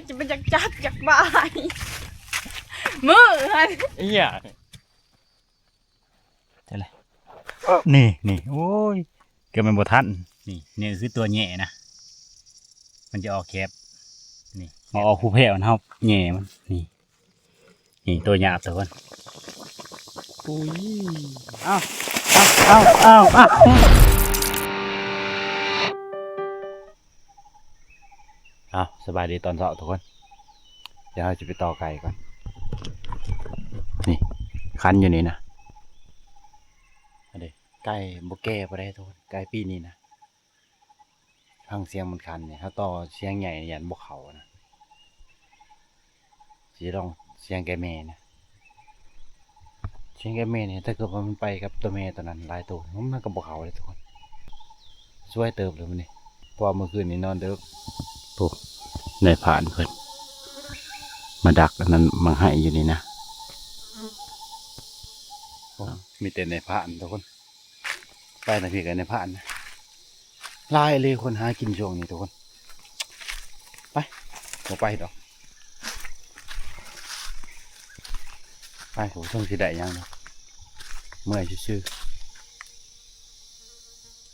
ຈະມັນຢາກຈັບຢາກບາຍ ມື້ຫັ້ນ ອີຫຍັງ ຈັ່ງໃດ ເອີ ນີ້ ນີ້ ໂອ້ຍ ເກືອບແມ່ນບໍ່ທັນ ນີ້ ນີ້ຄືຕົວແຫຍ່ນະ ມັນຈະອອກແຄບ ນີ້ ເຮົາເອົາຜູ້ແພ້ວ ເຮົາແຫຍ່ມັນ ນີ້ ນີ້ຕົວຫຍາບທຸກຄົນ ອຸ້ຍ ເອົ້າ ເອົ້າ ເອົ້າ ເອົ້າ ເອົ້າ ເອົ້າ ສະບາຍດີຕອນເຊົ້າທຸກຄົນ ດຽວເຮົາຈະໄປຕໍ່ໄກ່ກ່ອນ ນີ້ ຄັນຢູ່ນີ້ນະ ອັນນີ້ ໄກ່ບໍ່ແກ່ປານໃດທຸກຄົນ ໄກ່ປີນີ້ນະ ຟັງສຽງມັນຄັນນີ້ ຖ້າຕໍ່ສຽງໃຫຍ່ຢ້ານບໍ່ເຂົ້ານະ ຊິລອງສຽງແກ່ແມ່ນະ ສຽງແກ່ແມ່ນີ້ ຖ້າເກີດວ່າມັນໄປກັບຕົວແມ່ຕົວນັ້ນຫຼາຍໂຕ ມັນກໍບໍ່ເຂົ້າເດ້ທຸກຄົນ ສວຍເຕີບເລີຍມື້ນີ້ ເພາະວ່າມື້ຄືນນີ້ນອນເດິກ ໂອ້ ນາຍພານເພິ່ນມາດັກອັນນັ້ນ ໝາກໄຮຢູ່ນີ້ນະ ໂອ້ ມີແຕ່ນາຍພານທຸກຄົນ. ໄປທາງພີ້ກໍນາຍພານນະ ຫຼາຍເລີຍຄົນຫາກິນຊ່ວງນີ້ທຸກຄົນ ໄປ ບໍ່ໄປດອກ ໄປ ໂຫ ເຖິງຊິໄດ້ຫຍັງດອກ ເມື່ອຍຊື່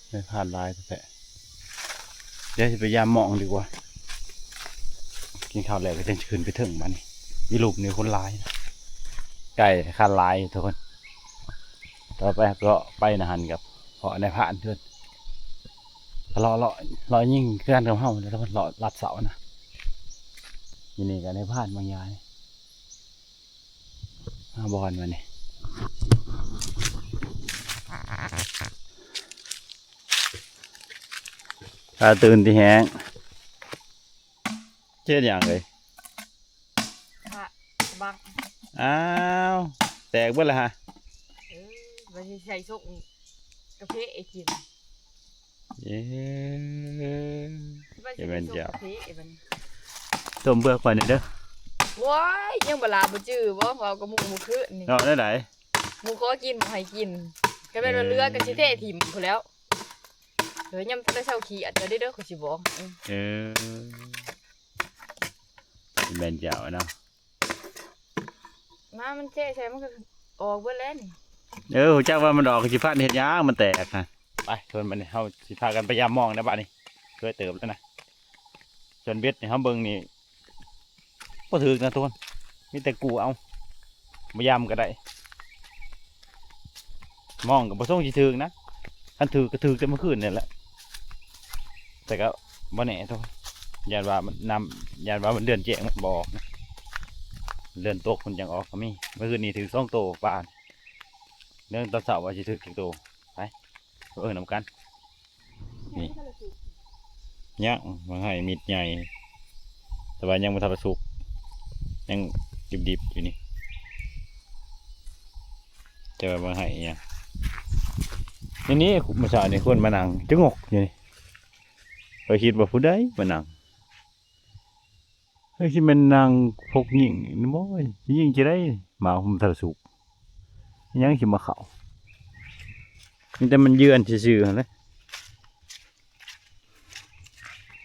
ໆ ນາຍພານຫຼາຍແທ້ໆ ດຽວຊິໄປຢາມມອງດີກວ່າ ກິນເຂົ້າແລ້ວກໍຈັ່ງຊິຂຶ້ນໄປເທິງບາດນີ້ ອີລູກນີ້ຄົນຫຼາຍ ໄກ່ຄັນຫຼາຍທຸກຄົນ ຕໍ່ໄປກໍໄປນະຫັ້ນກັບ ເພາະນາຍພານເພິ່ນເລາະ ເລາະ ເລາະຍິງຄືກັນກັບເຮົາ ເລາະລັດເສົານະ ຢູ່ນີ້ກໍນາຍພານບາງຢ່າງ ມາບ່ອນມານີ້ ຕາຕື່ນຕິແຮງ ເຮັດຫຍັງເອີຍ ພະບັງ ອ້າວ ແຕກເບິດແລ້ວຫະ ເອີ ວ່າຊິໃສ່ຊົງກາເຟໃຫ້ກິນ ເອີ ວ່າຊິໄປຊົງກາເຟບັດນີ້ ຕົ້ມເພື່ອຂ້ອຍແດ່ເດີ ໂອ້ຍ ຍັງບໍ່ລາບໍ່ຈື່ບໍ່ ເວົ້າກັບໝູ່ມື້ຄືນນີ້ ເວົ້າແນວໃດ ໝູ່ຂໍກິນບໍ່ໃຫ້ກິນ ຄັນແມ່ນວ່າເຫຼືອກໍຊິເທຖິ້ມພຸ້ນແລ້ວ ເອີ ຍາມເຈົ້າເຊົາຂີ້ອຽດເຈົ້າເດີ ເດີ ຂ້ອຍຊິບອກ ເອີ ແມ່ນເຈົ້າເນາະ ມາ ມັນເຈະໃສ່ ມັນກໍອອກເບິດແລ້ວນີ້ ເອີ ຮູ້ຈັກວ່າມັນອອກ ຊິພັນເຮັດຫຍັງ ມັນແຕກຫັ້ນ ໄປ ທຸກຄົນ ບັດນີ້ເຮົາຊິພາກັນໄປຢາມມອງນະ ບັດນີ້ ເຄີຍເຕີບແລ້ວນະ ສ່ວນເບັດນີ້ ເຮົາເບິ່ງນີ້ ບໍ່ຖືກນະທຸກຄົນ ມີແຕ່ກູ້ເອົາ ບໍ່ຢາມກໍໄດ້ ມອງກໍບໍ່ຊົງຊິຖືກນະ ຄັນຖືກກໍຖືກແຕ່ມື້ຄືນນີ້ແຫຼະ ແຕ່ກໍບໍ່ແນ່ທຸກຄົນ ຢ້ານວ່າມັນນຳ ຢ້ານວ່າມັນເດືອນແຈ້ງມັນບໍ່ອອກນະ ເດືອນຕົກມັນຈັ່ງອອກກໍມີ ມື້ຄືນນີ້ຖືກສອງໂຕປານ ເລື່ອງຕອນເຊົ້າວ່າຊິຖືກຈັກໂຕ ໄປ ເບິ່ງນຳກັນ. ນີ້ ຍັງ ໝາກໄຮມິດໃຫຍ່ ແຕ່ວ່າຍັງບໍ່ທັນໄດ້ສຸກ ຍັງດິບໆຢູ່ນີ້ ແຕ່ວ່າໝາກໄຮອີຫຍັງ ນີ້ໆ ມື້ເຊົ້ານີ້ຄົນມານັ່ງຈະງົກຢູ່ນີ້ ຂ້ອຍຄິດວ່າຜູ້ໃດມານັ່ງ. ເຮີ້ຍ ຊິແມ່ນນາງພວກຍິງນີ້ບໍ່ ຊິຍິງຈັ່ງໃດ ໝາກມັນທັນສຸກ ຍັງຊິມາເຂົ້າ ມີແຕ່ມັນເຍືອນຊື່ໆຫັ້ນແຫຼະ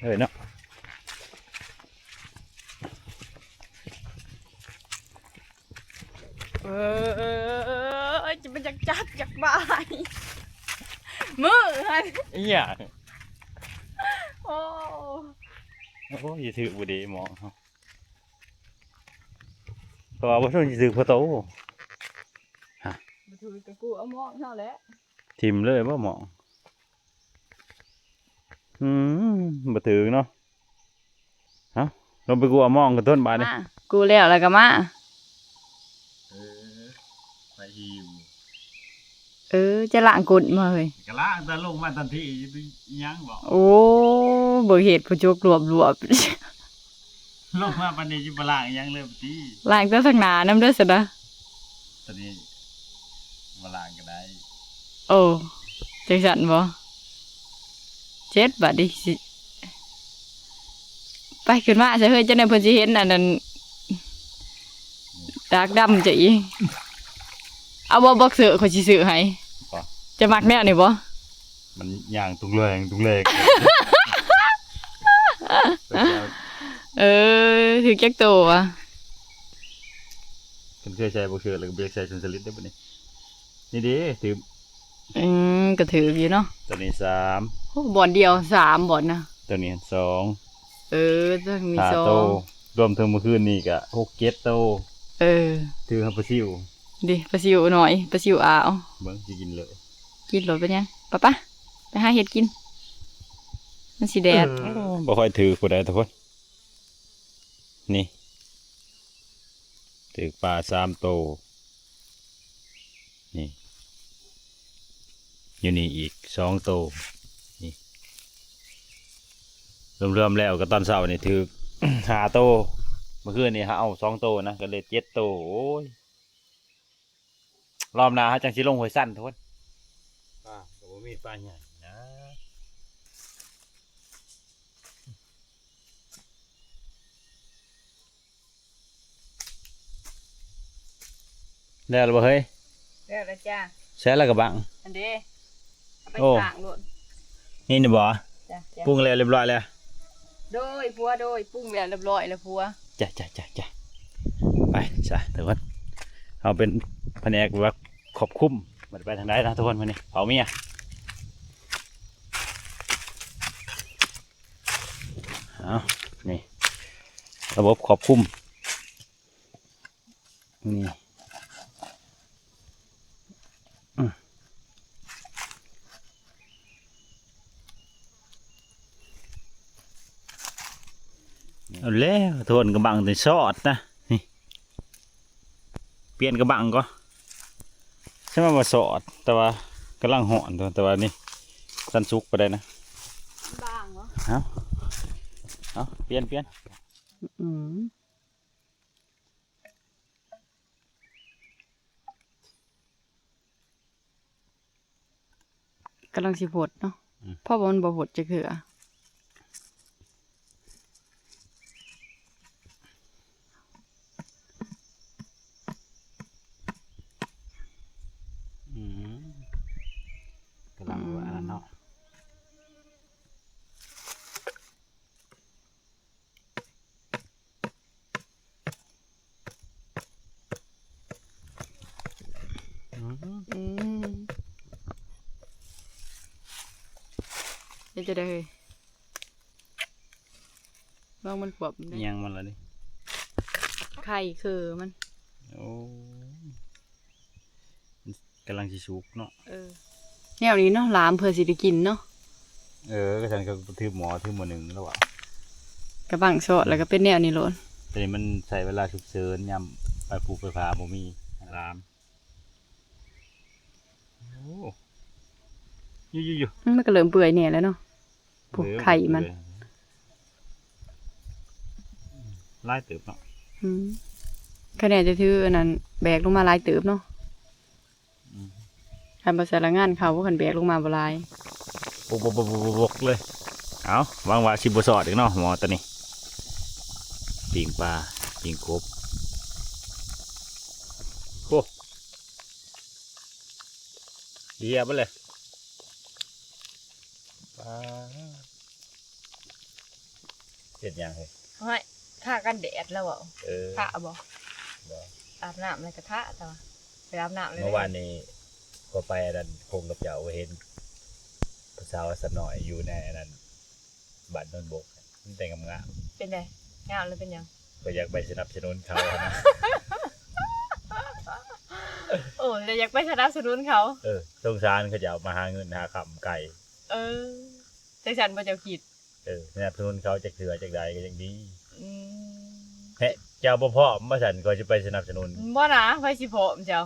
ເອີເນາະ. ເອີ ຈະມັນຢາກຈັບຢາກບາຍ ມື້ຫັ້ນ ອີຫຍັງ ໂອ້ ໂອ້ຍ ຖືກບໍ່ດີໝອງເຮົາ ເພາະວ່າບໍ່ສົນຊິຖືກພໍໂຕ ຮະ ບໍ່ຖືກກໍກູເອົາໝອງເຮົາແຫຼະ ຖິ້ມເລີຍບໍ່ໝອງ ອືມ ບໍ່ຖືກເນາະ. ເອົ້າ ລົງໄປກູ້ເອົາໝອງກັນຕົ້ນບາດນີ້ ມາ ກູ້ແລ້ວ ແລ້ວກໍມາ ເອີ ໄປຫິວ ເອີ ຈະລ້າງກົ້ນບໍ່ເຮີ້ຍ ກໍລ້າງ ແຕ່ລົງມາທັນທີ ຊິໄປຫຍັງບໍ່ ໂອ້ ເບິ່ງເຮັດຜູ້ຈົກລວບໆ ລົງມາປານນີ້ຊິບໍ່ລ້າງຫຍັງເລີຍຕິ ລ້າງແຕ່ທາງໜ້ານຳເດີຊັ້ນນະ ຕອນນີ້ບໍ່ລ້າງກໍໄດ້ ໂອ້ ຈັ່ງຊັ້ນບໍ່ ເຈັດບາດນີ້ຊິ ໄປຂຶ້ນມາຊະເຮີ້ຍ ຈັ່ງໃດເພິ່ນຊິເຫັນອັນນັ້ນ ດາກດຳເຈົ້າອີກ ເອົາບໍ່ ບັອກເຊີ ຂ້ອຍຊິຊື້ໃຫ້ ບໍ່ ເຈົ້າມັກແນວນີ້ບໍ່ ມັນຍ່າງຕຸງແລງຕຸງແລງ ເອີ. ຖືກຈັກໂຕວະ? ຄັນເຄີຍໃສ່ບໍ່ເຄີຍ ແລ້ວກໍບໍ່ຢາກໃສ່ຊົນສະລິດເດ້ບັດນີ້. ນີ້ເດ້ ຖືກ ອືມ ກໍຖືກຢູ່ເນາະ. ຕົວນີ້ສາມ ໂອ້ ບ່ອນດຽວສາມບ່ອນນະ. ຕົວນີ້ສອງ ເອີ ຕົວນີ້ ຫ້າ ສອງໂຕ ລວມເຖິງມື້ຄືນນີ້ກໍຫົກເຈັດໂຕ. ເອີ ຖືກຫາປາຊິວ. ເດ້ ປາຊິວໜ້ອຍ ປາຊິວອາວ. ເບິ່ງ ຊິກິນເລີຍ. ກິນໂລດ ເປັນຫຍັງ? ປະ ປະ ໄປຫາເຮັດກິນ ມັນຊິແດດ. ເອີ ບໍ່ຄ່ອຍຖືກຜູ້ໃດທຸກຄົນ. ນີ້ ຖືກປາສາມໂຕ. ນີ້ ຢູ່ນີ້ອີກສອງໂຕ. ນີ້ ລວມໆແລ້ວກໍຕອນເຊົ້ານີ້ຖືກຫ້າໂຕ. ມື້ຄືນນີ້ເຮົາເອົາສອງໂຕນະ ກໍເລີຍເຈັດໂຕ. ໂອ້ຍ ລອບໜ້າເຮົາຈັ່ງຊິລົງຫ້ວຍຊັນພຸ້ນ. ປາກໍບໍ່ມີປາໃຫຍ່ນະ. ແລ້ວລະບໍ່ເຮີ້ຍ? ແລ້ວລະຈ້າ. ໃສ່ລະກະບັງ ອັນເດ ເອົາໄປ ໂອ້ ຂ້າງໂລດ. ນີ້ນະບໍ່? ຈ້າ ປຸງແລ້ວລຽບຮ້ອຍແລ້ວ. ໂດຍ ຜົວ ໂດຍ ປຸງແລ້ວລຽບຮ້ອຍແລ້ວຜົວ. ຈ້າ ຈ້າ ຈ້າ ຈ້າ ໄປຊະທຸກຄົນ. ເຮົາເປັນພະແນກແບບຄວບຄຸມ. ມັນໄປທາງໃດນະທຸກຄົນ ມື້ນີ້ເຜົາເມຍ. ເອົາ ນີ້ ລະບົບຄວບຄຸມ ນີ້ ອືມ ເອົາແລ້ວ ໂທນກະບັງແຕ່ຊອດນະ ນີ້ ປ່ຽນກະບັງກ່ອນ. ໃຊ່ວ່າຊອດ ແຕ່ວ່າກຳລັງຮ້ອນ ແຕ່ວ່ານີ້ ທັນສຸກປານໃດນະ ບາງເນາະ. ເອົາ ເອົາ ປ່ຽນ ປ່ຽນ. ອືມ ກຳລັງຊິຫົດເນາະ. ອືມ ເພາະວ່າມັນບໍ່ຫົດຈັກເທື່ອ. ອືມ ກຳລັງວ່າອັນນັ້ນເນາະ. ອືມ ອືມ ເຮັດຈັ່ງໃດເຮີ້ຍ? ລອງມັນຂວບເບິ່ງເດ້. ຫຍັງມັນລະນີ້? ໄຂ່ເຄີມັນ. ໂອ້ ກຳລັງຊິສຸກເນາະ. ເອີ ແນວນີ້ເນາະ ຫຼາມເພື່ອຊິໄດ້ກິນເນາະ. ເອີ ກະຊັ້ນກະຖືໝໍ້ ຖືໝໍ້ໜຶ່ງແລ້ວວ່າ ກະບັງຊອດ ອືມ ແລ້ວກະເປັນແນວນີ້ໂລດ. ໂຕນີ້ມັນໃຊ້ເວລາສຸກເສີນ ຍາມໄຟປູໄຟຟ້າບໍ່ມີ ຫຼາມ. ໂອ້ ຢູ່ໆໆ ອືມ ມັນກະເລີ່ມເປື່ອຍແດ່ແລ້ວເນາະ. ຜູ້ ເອີ ໄຂ່ມັນ ເອີ ຫຼາຍເຕີບເນາະ. ອືມ ຄະແນນຈະຖືອັນນັ້ນ ແບກລົງມາຫຼາຍເຕີບເນາະ. ອືມ ຄັນບໍ່ໃສ່ລະງານເຂົາ ຄັນແບກລົງມາບໍ່ຫຼາຍ ບົກໆໆໆເລີຍ. ເອົາ ຫວັງວ່າຊິບໍ່ຊອດອີກເນາະ ໝໍ້ໂຕນີ້. ປີ້ງປາ ປີ້ງກົບ. ໂອ້ ເຫຍເບິດເລີຍ. ປາ ເຮັດຫຍັງເຮີ້ຍ? ໂອ້ຍ ທາກັນແດດລະເວົ້າ. ເອີ ທາບໍ່? ບໍ່ ອາບນ້ຳແລ້ວກະທາ ແຕ່ວ່າໄປອາບນ້ຳເລີຍ. ມື້ວານນີ້ຂ້ອຍໄປອັນນັ້ນ ຄົງກັບເຈົ້າ ເຫັນຜູ້ສາວສາວນ້ອຍຢູ່ໃນອັນນັ້ນ ບ້ານໂນນບົກ ມີແຕ່ງາມໆ. ເປັນໃດ? ງາມແລ້ວເປັນຫຍັງ? ຂ້ອຍຢາກໄປສະໜັບສະໜູນເຂົາຫັ້ນນະ. ໂອ້ ແລ້ວຢາກໄປສະໜັບສະໜູນເຂົາ? ເອີ ສົງສານເຂົາເຈົ້າ ມາຫາເງິນຫາຄຳໄກ. ເອີ ຈັ່ງຊັ້ນບໍ່ເຈົ້າຄິດ? ເອີ ສະໜັບສະໜູນເຂົາຈັກເທື່ອຈັກໃດກໍຍັງດີ. ອືມ ແຮະ ເຈົ້າບໍ່ພ້ອມວ່າຊັ້ນ ຂ້ອຍຊິໄປສະໜັບສະໜູນ. ບໍ່ນະ ໃຜຊິພ້ອມເຈົ້າ?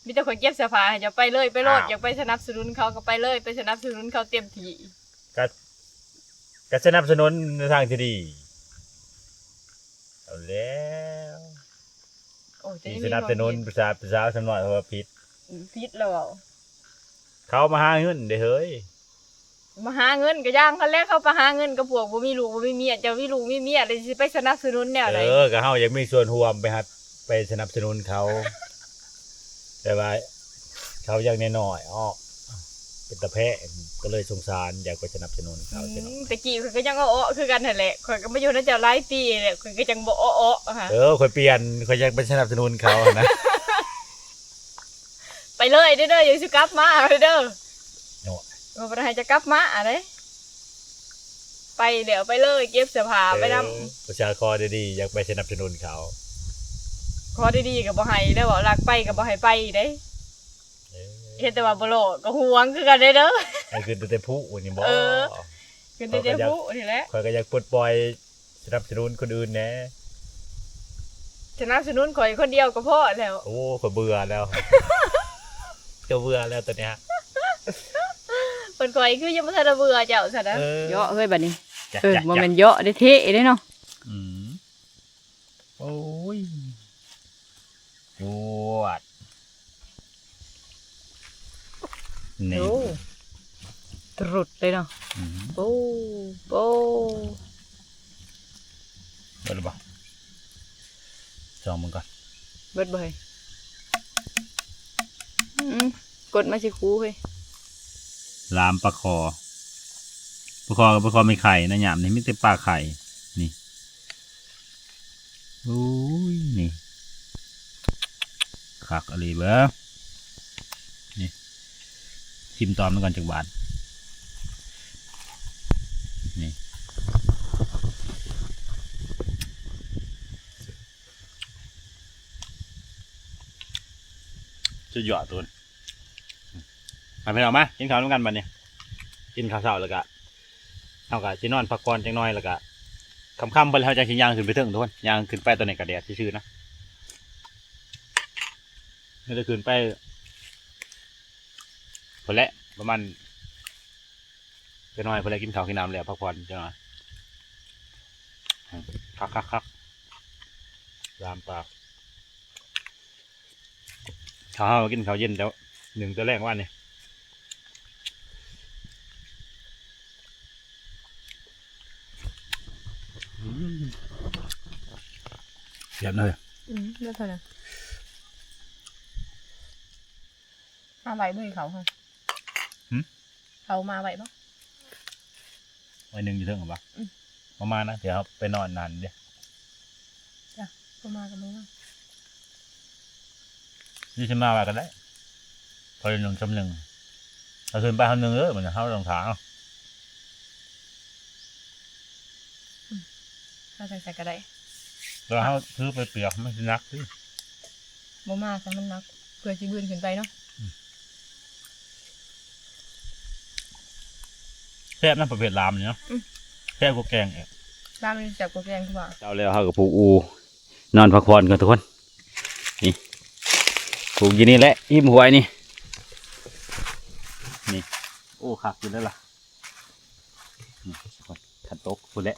ມີແຕ່ຂ້ອຍເກັບເສື້ອຜ້າໃຫ້ເຈົ້າໄປເລີຍ ໄປໂລດ. ອ້າວ ຢາກໄປສະໜັບສະໜູນເຂົາກໍໄປເລີຍ ໄປສະໜັບສະໜູນເຂົາເຕັມທີ່. ກະ ກະສະໜັບສະໜູນໃນທາງທີ່ດີ. ເອົາແລ້ວ ໂອ້ຍ ຊິສະໜັບສະໜູນຜູ້ສາວ ຜູ້ສາວສ່ຳນ້ອຍ ເພາະວ່າຜິດ. ຜິດແລ້ວ ເຂົາມາຫາເງິນເດ້ເຮີ້ຍ. ມາຫາເງິນກະຢ່າງຄັນແຫຼະ ເຂົາໄປຫາເງິນກັບພວກບໍ່ມີລູກບໍ່ມີເມຍ. ເຈົ້າມີລູກມີເມຍແລ້ວຊິໄປສະໜັບສະໜູນແນວໃດ? ເອີ ກະເຮົາຢາກມີສ່ວນຮ່ວມໄປຫາ ໄປສະໜັບສະໜູນເຂົາ ແຕ່ວ່າເຂົາຍັງນ້ອຍໆ ອອກ. ເປັນຕາແພງ ກໍເລີຍສົງສານ ຢາກໄປສະໜັບສະໜູນເຂົາ. ອືມ ແຕ່ກີ້ຂ້ອຍກໍຍັງເອາະໆຄືກັນຫັ້ນແຫຼະ ຂ້ອຍກໍມາຢູ່ນຳເຈົ້າຫຼາຍປີແລ້ວ ຂ້ອຍກໍຍັງບໍ່ເອາະໆຫັ້ນ. ເອີ ຂ້ອຍປ່ຽນ ຂ້ອຍຢາກໄປສະໜັບສະໜູນເຂົາຫັ້ນນະ. ໄປເລີຍເດີ ຢ່າຊິກັບມາເດີ. ໂອ້ຍ ຂ້ອຍບໍ່ໄດ້ໃຫ້ເຈົ້າກັບມາເດ້. ໄປແລ້ວໄປເລີຍ ເກັບເສື້ອຜ້າໄປນຳ. ເອີ ປະຊາຂໍດີໆ ຢາກໄປສະໜັບສະໜູນເຂົາ. ຂໍດີໆກໍບໍ່ໃຫ້ເດີ ເວົ້າລັກໄປກໍບໍ່ໃຫ້ໄປເດ້. ເອີ ເຮັດແຕ່ວ່າບໍ່ຫຼໍ່ກໍຫວງຄືກັນເດ້. ໃຫ້ຂຶ້ນແຕ່ພູນີ້ບໍ? ເອີ ຂຶ້ນແຕ່ພູນີ້ແຫຼະ. ຂ້ອຍກໍຢາກປົດປ່ອຍ ສະໜັບສະໜູນຄົນອື່ນແດ່. ສະໜັບສະໜູນຂ້ອຍຄົນດຽວກໍພໍແລ້ວ. ໂອ້ ຂ້ອຍເບື່ອແລ້ວ ຂ້ອຍເບື່ອແລ້ວຕອນເນີ້ຍ. ເພິ່ນຂ້ອຍຄືຍັງບໍ່ທັນໄດ້ເບື່ອເຈົ້າຊັ້ນນະ. ເອີ ເຍາະເຮີ້ຍບັດນີ້. ເອີ ບໍ່ແມ່ນເຍາະເດ້ ເທເດ້ເນາະ. ອືມ ໂອ້ຍ ຈວດ. ນີ້ ໂອ້ ຕຣຸດເລີຍເນາະ. ອືມ ໂອ້ ໂອ້ ເບິດແລ້ວບໍ່? ຊອງເບິ່ງກ່ອນ. ເບິດບໍ່ເຮີ້ຍ? ອືມ ກົດມາຊິຄູເຮີ້ຍ. ລາມປາຄໍ່ ປາຄໍ່ກັບປາຄໍ່ແມ່ໄຂ່ນະ ຍາມນີ້ມີແຕ່ປາໄຂ່ນີ້. ໂອ້ຍ ນີ້ ຄັກອີ່ຫຼີເບິ່ງ. ນີ້ ຊີມຕອນມັນກ່ອນຈັກບາດ. ນີ້ ສຸດຍອດທຸກຄົນ. ມາພີ່ນ້ອງ ມາກິນເຂົ້ານຳກັນບັດນີ້. ກິນເຂົ້າເຊົ້າແລ້ວກະ ເຮົາກະຊິນອນພັກຜ່ອນຈັກໜ່ອຍ ແລ້ວກະຄ່ຳໆໄປແລ້ວ ເຮົາຈັ່ງຊິຍ່າງຂຶ້ນໄປເທິງທຸກຄົນ. ຍ່າງຂຶ້ນໄປຕອນນີ້ກະແດດຊື່ໆນະ. ເຮົາຈະຂຶ້ນໄປພຸ້ນແຫຼະ ປະມານຈັກໜ່ອຍພຸ້ນແຫຼະ. ກິນເຂົ້າກິນນ້ຳແລ້ວ ພັກຜ່ອນຈັກໜ່ອຍ. ຄັກໆໆ ລາມປາ. ເຂົ້າ ເຮົາກິນເຂົ້າເຢັນແຕ່ໜຶ່ງແຕ່ແລງວານນີ້. ອືມ ແຊບເລີຍ. ອືມ ເລີດເທົ່ານັ້ນ. ຫາໄວ້ບໍ່ເຂົ້າຫັ້ນ? ຫື? ເຂົ້າມາໄວ້ບໍ່? ໄວ້ໜຶ່ງຢູ່ເທິງຫັ້ນບໍ່? ອືມ ບໍ່ມານະ ດຽວເຮົາໄປນອນນັ້ນເດ້. ຈ້ະ ບໍ່ມາກໍບໍ່ມາ. ນີ້ຊິມາໄວ້ກໍໄດ້ ພໍໄດ້ໜຶ່ງຊຳໜຶ່ງ. ເຮົາຂຶ້ນໄປເຮົາໜຶ່ງເດີ ມັນເຮົາຕ້ອງຖ້າເນາະ. ອືມ ເຮົາໃສ່ໃສ່ກໍໄດ້ ແຕ່ວ່າເຮົາຖືໄປເປຍກມັນຊິໜັກຕິ. ບໍ່ມາຊະ ມັນໜັກ ເພື່ອຊິບືນຂຶ້ນໄປເນາະ. ອືມ ແຊບນະ ປະເພດລາມນີ້ເນາະ. ອືມ ແຊບກວ່າແກງອີກ. ລາມນີ້ແຊບກວ່າແກງຄືວ່າ. ເຊົ້າແລ້ວເຮົາກໍຜູກອູ່ ນອນພັກຜ່ອນກ່ອນທຸກຄົນ. ນີ້ ຜູກຢູ່ນີ້ແຫຼະ ຮິມຫ້ວຍນີ້. ນີ້ ໂອ້ ຄັກຢູ່ເດ້ລະ. ນີ້ ຄັນຕົກພຸ້ນແຫຼະ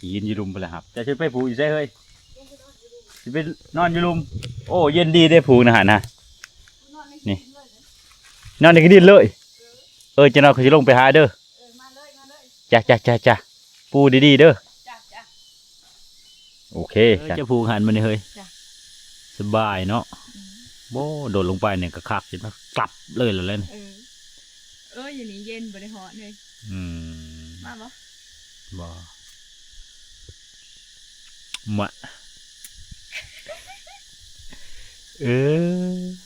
ຢືນຢູ່ລຸ່ມພຸ້ນແຫຼະ. ເຈົ້າຊິໄປຜູກຢູ່ໃສເຮີ້ຍ? ຊິໄປນອນຢູ່ລຸ່ມ. ໂອ້ ເຢັນດີເດ້ຜູກນະຫັ້ນນະ. ນີ້ ນອນໃນຂີ້ດິນເລີຍ. ເອີ ຈັກໜ່ອຍຂ້ອຍຊິລົງໄປຫາເດີ. ເອີ ມາເລີຍ ມາເລີຍ. ຈ້ະ ຈ້ະ ຈ້ະ ຈ້ະ ປູດີໆເດີ. ຈ້ະ ຈ້ະ. ໂອເຄ ເອີ ເຈົ້າຜູກຫັ້ນມື້ນີ້ເຮີ້ຍ. ຈ້ະ ສະບາຍເນາະ. ອືມ ໂອ້ ໂດດລົງໄປນີ້ກໍຄັກ ຊິມາກັບເລີຍລະແຫຼະນີ້. ເອີ ເອີ ຢູ່ນີ້ເຢັນ ບໍ່ໄດ້ຮ້ອນເລີຍ. ອືມ ມາບໍ່? ບໍ່ ມະ. ເອີ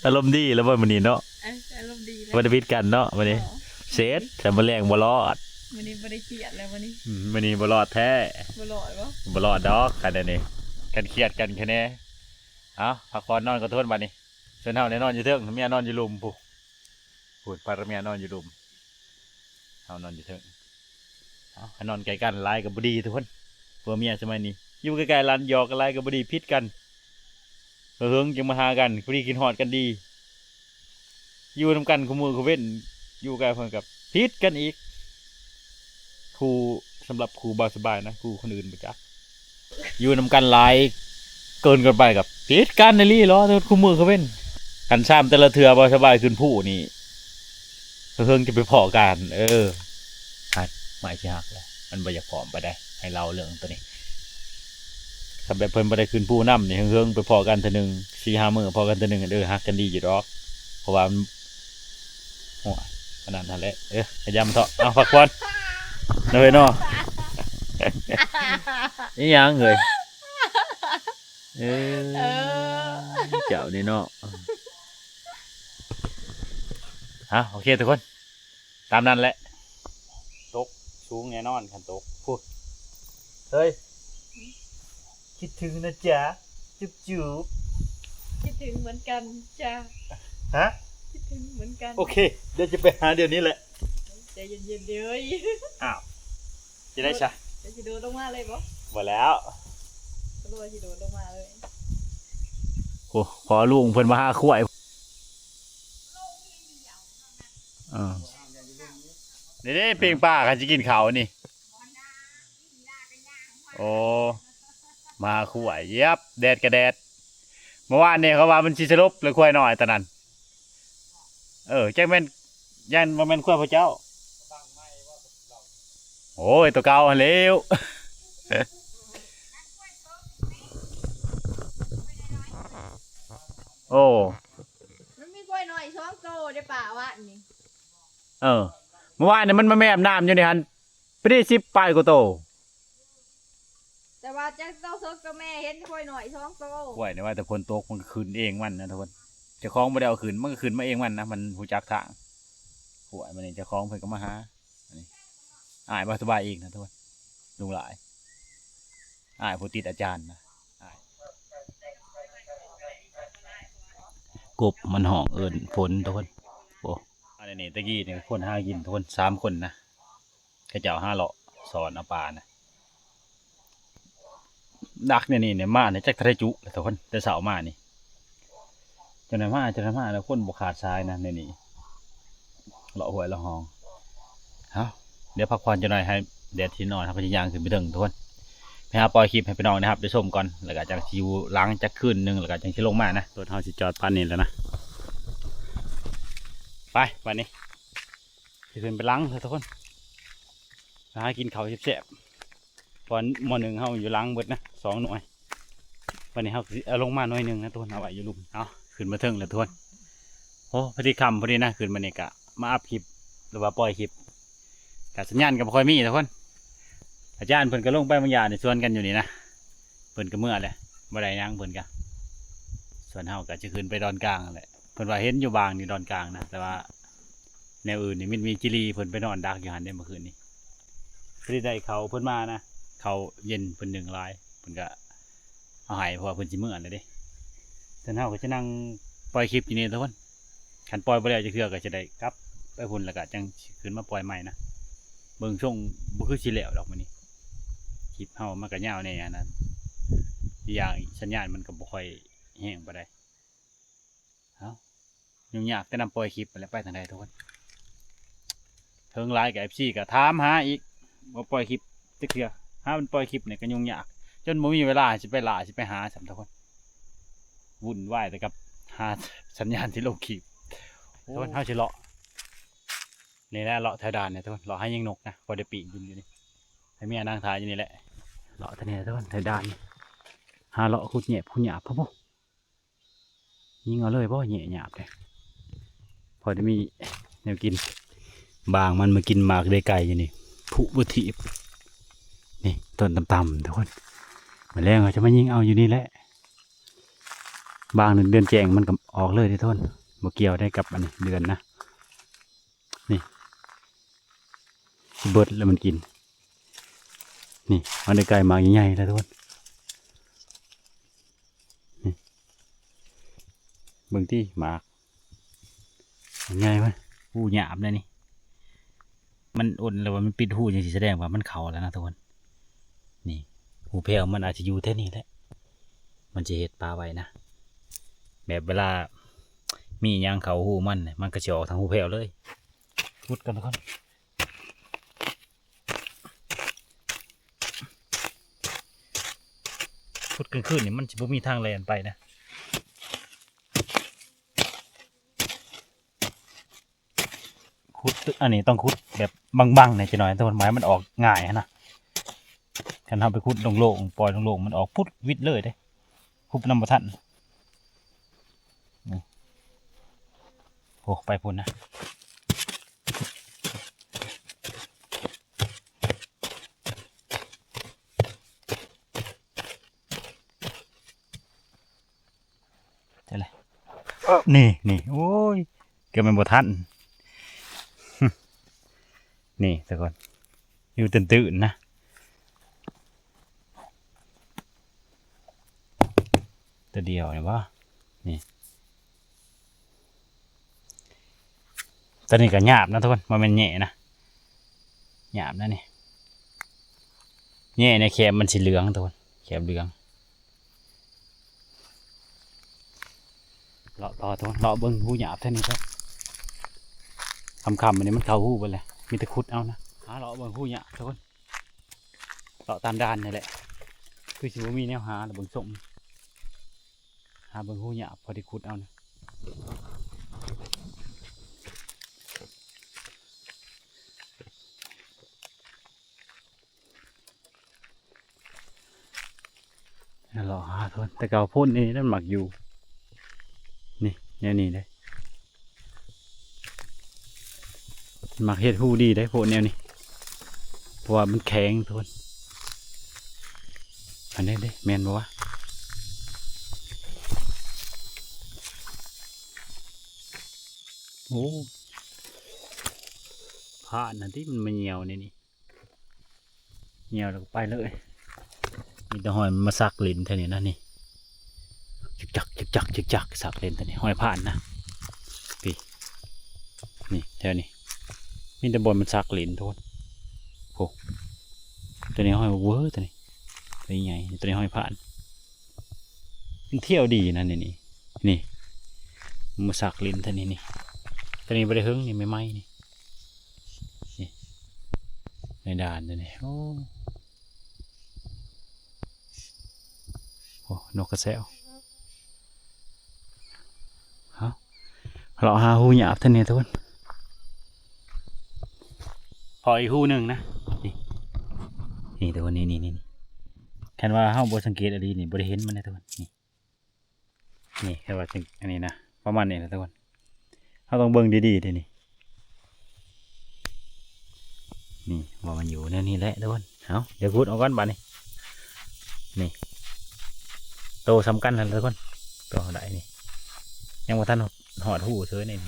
ອາລົມດີແລ້ວບໍ່ມື້ນີ້ເນາະ? ເອີ ອາລົມດີແລ້ວ ບໍ່ໄດ້ຜິດກັນເນາະມື້ນີ້. ບໍ່ ເສັດ ແຕ່ມື້ແລງບໍ່ລອດ. ມື້ນີ້ບໍ່ໄດ້ຄຽດແລ້ວມື້ນີ້. ອືມ ມື້ນີ້ບໍ່ລອດແທ້. ບໍ່ລອດບໍ່? ບໍ່ລອດດອກຄັນອັນນີ້ ຄັນຄຽດກັນຄະແນ. ເອົ້າ ພັກຜ່ອນນອນກ່ອນທຸກຄົນບັດນີ້. ສ່ວນເຮົາແນ່ນອນຢູ່ເທິງ ເມຍນອນຢູ່ລຸ່ມພຸ້ນ. ພຸ້ນ ພັດເມຍນອນຢູ່ລຸ່ມ ເຮົານອນຢູ່ເທິງ. ເອົ້າ ຄັນນອນໃກ້ກັນຫຼາຍກໍບໍ່ດີທຸກຄົນ. ຜົວເມຍສະໄໝນີ້ ຢູ່ໃກ້ໆກັນ ຫຍອກກັນຫຼາຍກໍບໍ່ດີ ຜິດກັນ. ເຫິງໆຈຶ່ງມາຫາກັນ ພໍດີຄິດຮອດກັນດີ. ຢູ່ນຳກັນຄູ່ມື້ຄູ່ເວັນ ຢູ່ໃກ້ເພິ່ນກໍຜິດກັນອີກ. ຄູ່ ສຳລັບຄູ່ບ່າວສະບາຍນະ ຄູ່ຄົນອື່ນບໍ່ຈັກ. ຢູ່ນຳກັນຫຼາຍເກີນເກີນໄປກໍຜິດກັນອີ່ຫຼີເນາະ ທຸກມື້ຄືເວັນ. ຄັນຊາມແຕ່ລະເທື່ອບ່າວສະບາຍຂຶ້ນພູນີ້ ເຫິງໆຈະໄປພໍ້ກັນ. ເອີ ຫັກ ໄມ້ຊິຫັກແລ້ວ ມັນບໍ່ຢາກພ້ອມປານໃດ. ໃຫ້ເລົ່າເລື່ອງໂຕນີ້ ຄັນແບບເພິ່ນບໍ່ໄດ້ຂຶ້ນພູນຳນີ້ ເຫິງໆໄປພໍ້ກັນເທື່ອໜຶ່ງ ສີ່ຫ້າມື້ພໍ້ກັນເທື່ອໜຶ່ງ. ເອີ ຮັກກັນດີຢູ່ດອກ ເພາະວ່າມັນ ໂອ້ຍ ອັນນັ້ນຫັ້ນແຫຼະ ເອີ ຂະຫຍຳເຖາະ ເອົາ ພັກຜ່ອນເນາະເອີຍເນາະ. ອີຫຍັງເອີຍ ເອີ ເອີ ເຈົ້ານີ້ເນາະ. ເອົາ ໂອເຄທຸກຄົນ ຕາມນັ້ນແຫຼະ. ຕົກສູງແນ່ນອນຄັນຕົກ. ພຸ້ນ ເຮີຍ ຄິດເຖິງນະຈ໊ະ ຈຸບໆ. ຄິດເຖິງເໝືອນກັນຈ້າ. ຮະ? ຄິດເຖິງເໝືອນກັນ. ໂອເຄ ດຽວຈະໄປຫາດຽວນີ້ແຫຼະ. ໃຈເຢັນໆເດີ. ອ້າວ ຈະໄດ້ຊະ ຈະຊິໂດດລົງມາເລີຍບໍ່? ບໍ່ແລ້ວ ກໍຮູ້ວ່າຊິໂດດລົງມາເລີຍ. ໂອ້ ພໍ່ລຸງເພິ່ນມາຫາຄວາຍ. ເອີ ນີ້ເດ້ ປີ້ງປາ ຄັນຊິກິນເຂົ້ານີ້. ໂອ້ ມາຄວາຍ ເຢັບ ແດດກະແດດ. ເມື່ອວານນີ້ເຂົາວ່າມັນຊິສະຫຼົບເລີຍ ຄວາຍນ້ອຍຕົວນັ້ນ. ເອີ ຈັກແມ່ນ ຢ້ານບໍ່ແມ່ນຄວາຍພະເຈົ້າ. ໂອ້ຍ ຕົວເກົ່າຫັ້ນແລ້ວ. ໂອ້ ມັນມີຄວາຍນ້ອຍສອງໂຕເດ້ ປາວານນີ້. ເອີ ເມື່ອວານນີ້ມັນມາແມບນ້ຳຢູ່ນີ້ຫັ້ນ ພໍດີສິບປາຍກວ່າໂຕ. ແຕ່ວ່າຈັກໂຕເຖິກໂຕແມ່ ເຫັນຄວາຍນ້ອຍສອງໂຕ. ຄວາຍນີ້ວ່າແຕ່ຝົນຕົກມັນກໍຂຶ້ນເອງມັນນະທຸກຄົນ. ເຈົ້າຂອງບໍ່ໄດ້ເອົາຂຶ້ນ ມັນກໍຂຶ້ນມາເອງມັນນະ ມັນຮູ້ຈັກທາງ. ຄວາຍມັນນີ້ເຈົ້າຂອງເພິ່ນກໍມາຫາ. ອັນນີ້ອ້າຍບໍ່ສະບາຍອີກນະທຸກຄົນ ລຸງຫຼາຍ ອ້າຍຜູ້ຕິດອາຈານນະ ອ້າຍ. ກົບມັນຮ້ອງເອີ້ນຝົນທຸກຄົນ. ໂອ້ ອັນນີ້ຕະກີ້ນີ້ຄົນຫາກິນທຸກຄົນ ສາມຄົນນະ ເຂົາເຈົ້າຫາເລາະສອນເອົາປານະ. ດັກແນວນີ້ນີ້ມານີ້ຈັກເທົ່າໃດຈຸແລ້ວທຸກຄົນ ແຕ່ເຊົ້າມານີ້ ຈົນໄດ້ມາ ຈົນໄດ້ມາແລ້ວ ຄົນບໍ່ຂາດສາຍນະແນວນີ້ ເລາະຫ້ວຍເລາະຮ່ອງ. ເອົ້າ ດຽວພັກຜ່ອນຈັກໜ່ອຍ ໃຫ້ແດດຊິອ່ອນ ເຮົາກໍຊິຍ່າງຂຶ້ນໄປເທິງທຸກຄົນ ໄປຫາປ່ອຍຄລິບໃຫ້ພີ່ນ້ອງໄດ້ຮັບໄດ້ຊົມກ່ອນ ແລ້ວກໍຈັ່ງຊິຢູ່ຫຼັງຈັກຄືນໜຶ່ງ ແລ້ວກໍຈັ່ງຊິລົງມານະ. ລົດເຮົາຊິຈອດປານນີ້ແລ້ວນະ ໄປ ບາດນີ້ ຊິຂຶ້ນໄປຫຼັງເດີທຸກຄົນ ໄປຫາກິນເຂົ້າແຊບໆ ເພາະໝໍ້ໜຶ່ງເຮົາຢູ່ຫຼັງເບິດນະ ສອງໜ່ວຍ. ບາດນີ້ເຮົາຊິເອົາລົງມາໜ່ວຍໜຶ່ງນະທຸກຄົນ ເອົາໄວ້ຢູ່ລຸ່ມ. ເອົາ ຂຶ້ນມາເທິງແລ້ວທຸກຄົນ. ໂອ້ ພໍດີຄ່ຳພໍດີນະ ຂຶ້ນມານີ້ກະມາອັບຄລິບ ຫຼືວ່າປ່ອຍຄລິບ ກະສັນຍານກະບໍ່ຄ່ອຍມີທຸກຄົນ. ອາຈານເພິ່ນກະລົງໄປບາງຢ່າງນີ້ ຊວນກັນຢູ່ນີ້ນະ ເພິ່ນກະເມືອແຫຼະ ບໍ່ໄດ້ຫຍັງເພິ່ນກະ. ສ່ວນເຮົາກະຈະຂຶ້ນໄປດອນກາງຫັ້ນແຫຼະ. ເພິ່ນວ່າເຫັນຢູ່ບາງນີ້ດອນກາງນະ ແຕ່ວ່າແນວອື່ນນີ້ມີດມີຈີລີ ເພິ່ນໄປນອນດັກຢູ່ຫັ້ນເດ້ເມື່ອຄືນນີ້. ພໍດີໄດ້ເຂົ້າເພິ່ນມານະ ເຂົ້າເຢັນເພິ່ນໜຶ້ງຫຼາຍ ເພິ່ນກະເອົາໃຫ້ ເພາະວ່າເພິ່ນຊິເມືອແລ້ວເດ້. ສ່ວນເຮົາກໍຈະນັ່ງປ່ອຍຄລິບຢູ່ນີ້ທຸກຄົນ ຄັນປ່ອຍບໍ່ແລ້ວຈັກເທື່ອກໍຈະໄດ້ກັບໄປພຸ້ນ ແລ້ວກໍຈັ່ງຂຶ້ນມາປ່ອຍໃໝ່ນະ. ເບິ່ງຊົງບໍ່ຄືຊິແລ້ວດອກມື້ນີ້ ຄລິບເຮົາມັນກໍຍາວແດ່ອັນນັ້ນ ອີກຢ່າງສັນຍານມັນກໍບໍ່ຄ່ອຍແຮງປານໃດ. ເອົ້າ ຫຍຸ້ງຍາກແຕ່ນຳປ່ອຍຄລິບຫັ້ນແຫຼະ ໄປທາງໃດທຸກຄົນ. ເຖິງຫຼາຍກໍເອັຟຊີກໍຖາມຫາອີກ ບໍ່ປ່ອຍຄລິບຈັກເທື່ອ ຫາມັນປ່ອຍຄລິບນີ້ກໍຫຍຸ້ງຍາກ ຈົນບໍ່ມີເວລາຊິໄປລ່າ ຊິໄປຫາຊ້ຳທຸກຄົນ. ວຸ່ນວາຍແຕ່ກັບຫາສັນຍານຊິລົງຄລິບ. ໂອ້ ທຸກຄົນ ເຮົາຊິເລາະນີ້ແຫຼະ ເລາະແຖວດ່ານນີ້ທຸກຄົນ ເລາະຫາຍິງນົກນະ ພໍໄດ້ປີ້ງກິນຢູ່ນີ້ ໃຫ້ເມຍນັ່ງຖ້າຢູ່ນີ້ແຫຼະ. ເລາະແຖວນີ້ທຸກຄົນ ແຖວດ່ານ ຫາເລາະຂຸດແຫຍບຂຸດຫຍ້າພຸ້ນ ຍິງເອົາເລີຍບໍ່ ແຫຍບຫຍ້າເດ້ ພໍໄດ້ມີແນວກິນ. ບາງມັນມາກິນໝາກເດໄກ່ຢູ່ນີ້ ຜຸບໍ່ຖີບ. ນີ້ຕົ້ນຕ່ຳໆ ທຸກຄົນ ມື້ແລງເຮົາຈະມາຍິງເອົາຢູ່ນີ້ແຫຼະ. ບາງເດືອນແຈ້ງມັນກໍອອກເລີຍເດ້ທຸກຄົນ ບໍ່ກ່ຽວໄດ້ກັບອັນນີ້ເດືອນນະ. ນີ້ຊິເບິດແລ້ວມັນກິນ. ນີ້ ມັນໄດ້ໄກ່ໝາກໃຫຍ່ໆແລ້ວທຸກຄົນ. ນີ້ ເບິ່ງຕິ ໝາກ ໝາກໃຫຍ່ເວີ້ຍ ຫຍ້າບແລ້ວນີ້ ມັນອົນແລ້ວວ່າມັນປິດຫຍ້າຈັ່ງຊີ້ ສະແດງວ່າມັນເຂົ້າແລ້ວນະທຸກຄົນ. ນີ້ ຫຍ້າແຜ່ວມັນອາດຈະຢູ່ແຖວນີ້ແຫຼະ ມັນຊິເຮັດປາໄວ້ນະ ແບບເວລາມີຫຍັງເຂົ້າຫຍ້າມັນ ມັນກໍຊິອອກທາງຫຍ້າແຜ່ວເລີຍ. ຂຸດກ່ອນທຸກຄົນ ຂຸດກາງຄືນນີ້ມັນຊິບໍ່ມີທາງແລ່ນໄປນະ. ຂຸດ ອັນນີ້ຕ້ອງຂຸດແບບບັງໆແດ່ຈັກໜ້ອຍ ທຸກຄົນ ບໍ່ໃຫ້ມັນອອກງ່າຍຫັ້ນນະ. ຄັນເຮົາໄປຂຸດໂລ່ງໆ ປ່ອຍໂລ່ງໆ ມັນອອກປຸດວິດເລີຍເດ້ ຂຸດນຳບໍ່ທັນ. ໂອ້ ໄປພຸ້ນນະ. ນີ້ ນີ້ ໂອ້ຍ ເກືອບແມ່ນບໍ່ທັນ ນີ້ທຸກຄົນ ຢູ່ຕື່ນໆນະ ຕົວດຽວນີ້ບໍ່ ນີ້ ຕົວນີ້ກໍຫຍາບນະທຸກຄົນ ບໍ່ແມ່ນແຫຍ່ນະ ຫຍາບນະນີ້ ແຫຍ່ໃນແຄມມັນຊິເຫຼືອງທຸກຄົນ ແຄມເຫຼືອງ. ເລາະຕໍ່ທຸກຄົນ ເລາະເບິ່ງຮູຫຍາບແຖວນີ້ເຖາະ ຄ່ຳໆ ມື້ນີ້ມັນເຂົ້າຮູເບິດແລ້ວ ມີແຕ່ຂຸດເອົານະ ຫາເລາະເບິ່ງຮູຫຍາບທຸກຄົນ ເລາະຕາມດ່ານນີ້ແຫຼະ ຄືຊິບໍ່ມີແນວຫາລະເບິ່ງຊົງ ຫາເບິ່ງຮູຫຍາບພໍໄດ້ຂຸດເອົານະ. ເລາະຫາໂພນ ແຕ່ເກົ່າໂພນນີ້ມັນມັກຢູ່ ນີ້ ແນວນີ້ເດ້ ມັກເຮັດຮູດີເດ້ໂພນແນວນີ້ ເພາະວ່າມັນແຂງໂພນ ອັນນີ້ເດ້ ແມ່ນບໍ່ວະ ໂອ້ ຜ່ານຫັ້ນຕິ ມັນມາຍ່ຽວໃນນີ້. ຍ່ຽວແລ້ວກໍໄປເລີຍ ມີແຕ່ຮອຍມັນມາສັກຫຼິ້ນແຖວນີ້ນະນີ້ ຈຶກຈັກ ຈຶກຈັກ ຈຶກຈັກ ສັກຫຼິ້ນແຖວນີ້ ຮອຍຜ່ານນະ ນີ້ ນີ້ ແຖວນີ້ ມີແຕ່ບ່ອນມັນສັກຫຼິ້ນທຸກຄົນ ໂອ້ ຕົວນີ້ຮອຍເວີ ຕົວນີ້ ຕົວໃຫຍ່ ຕົວນີ້ຮອຍຜ່ານ ມັນທ່ຽວດີນະ ນີ້ ນີ້ ນີ້ ມາສັກຫຼິ້ນແຖວນີ້ ນີ້ ຕົວນີ້ບໍ່ໄດ້ເຫິງ ນີ້ໃໝ່ໆ ນີ້ ນີ້ ໃນດ່ານຕົວນີ້ ໂອ້ ໂອ້ ນົກກະແຊວ ເຮົາ ເລາະຫາຮູຫຍາບແຖວນີ້ທຸກຄົນ ພໍອີກຮູໜຶ່ງນະ ນີ້ ນີ້ທຸກຄົນ ນີ້ ນີ້ ນີ້ ຄັນວ່າເຮົາບໍ່ສັງເກດອີ່ຫຼີນີ້ ບໍ່ໄດ້ເຫັນມັນເດ້ທຸກຄົນ ນີ້ ນີ້ ແຄ່ວ່າຈັ່ງ ອັນນີ້ນະ ປະມານນີ້ແຫຼະທຸກຄົນ ເຮົາຕ້ອງເບິ່ງດີໆເດ້ນີ້ ນີ້ ວ່າມັນຢູ່ແນວນີ້ແຫຼະທຸກຄົນ ເອົາ ດຽວຂຸດອອກກ່ອນບາດນີ້ ນີ້ ໂຕສ່ຳກັນຫັ້ນແຫຼະທຸກຄົນ ໂຕເຮົາໄດ້ນີ້ ຍັງບໍ່ທັນຮອດຮູເທື່ອນີ້.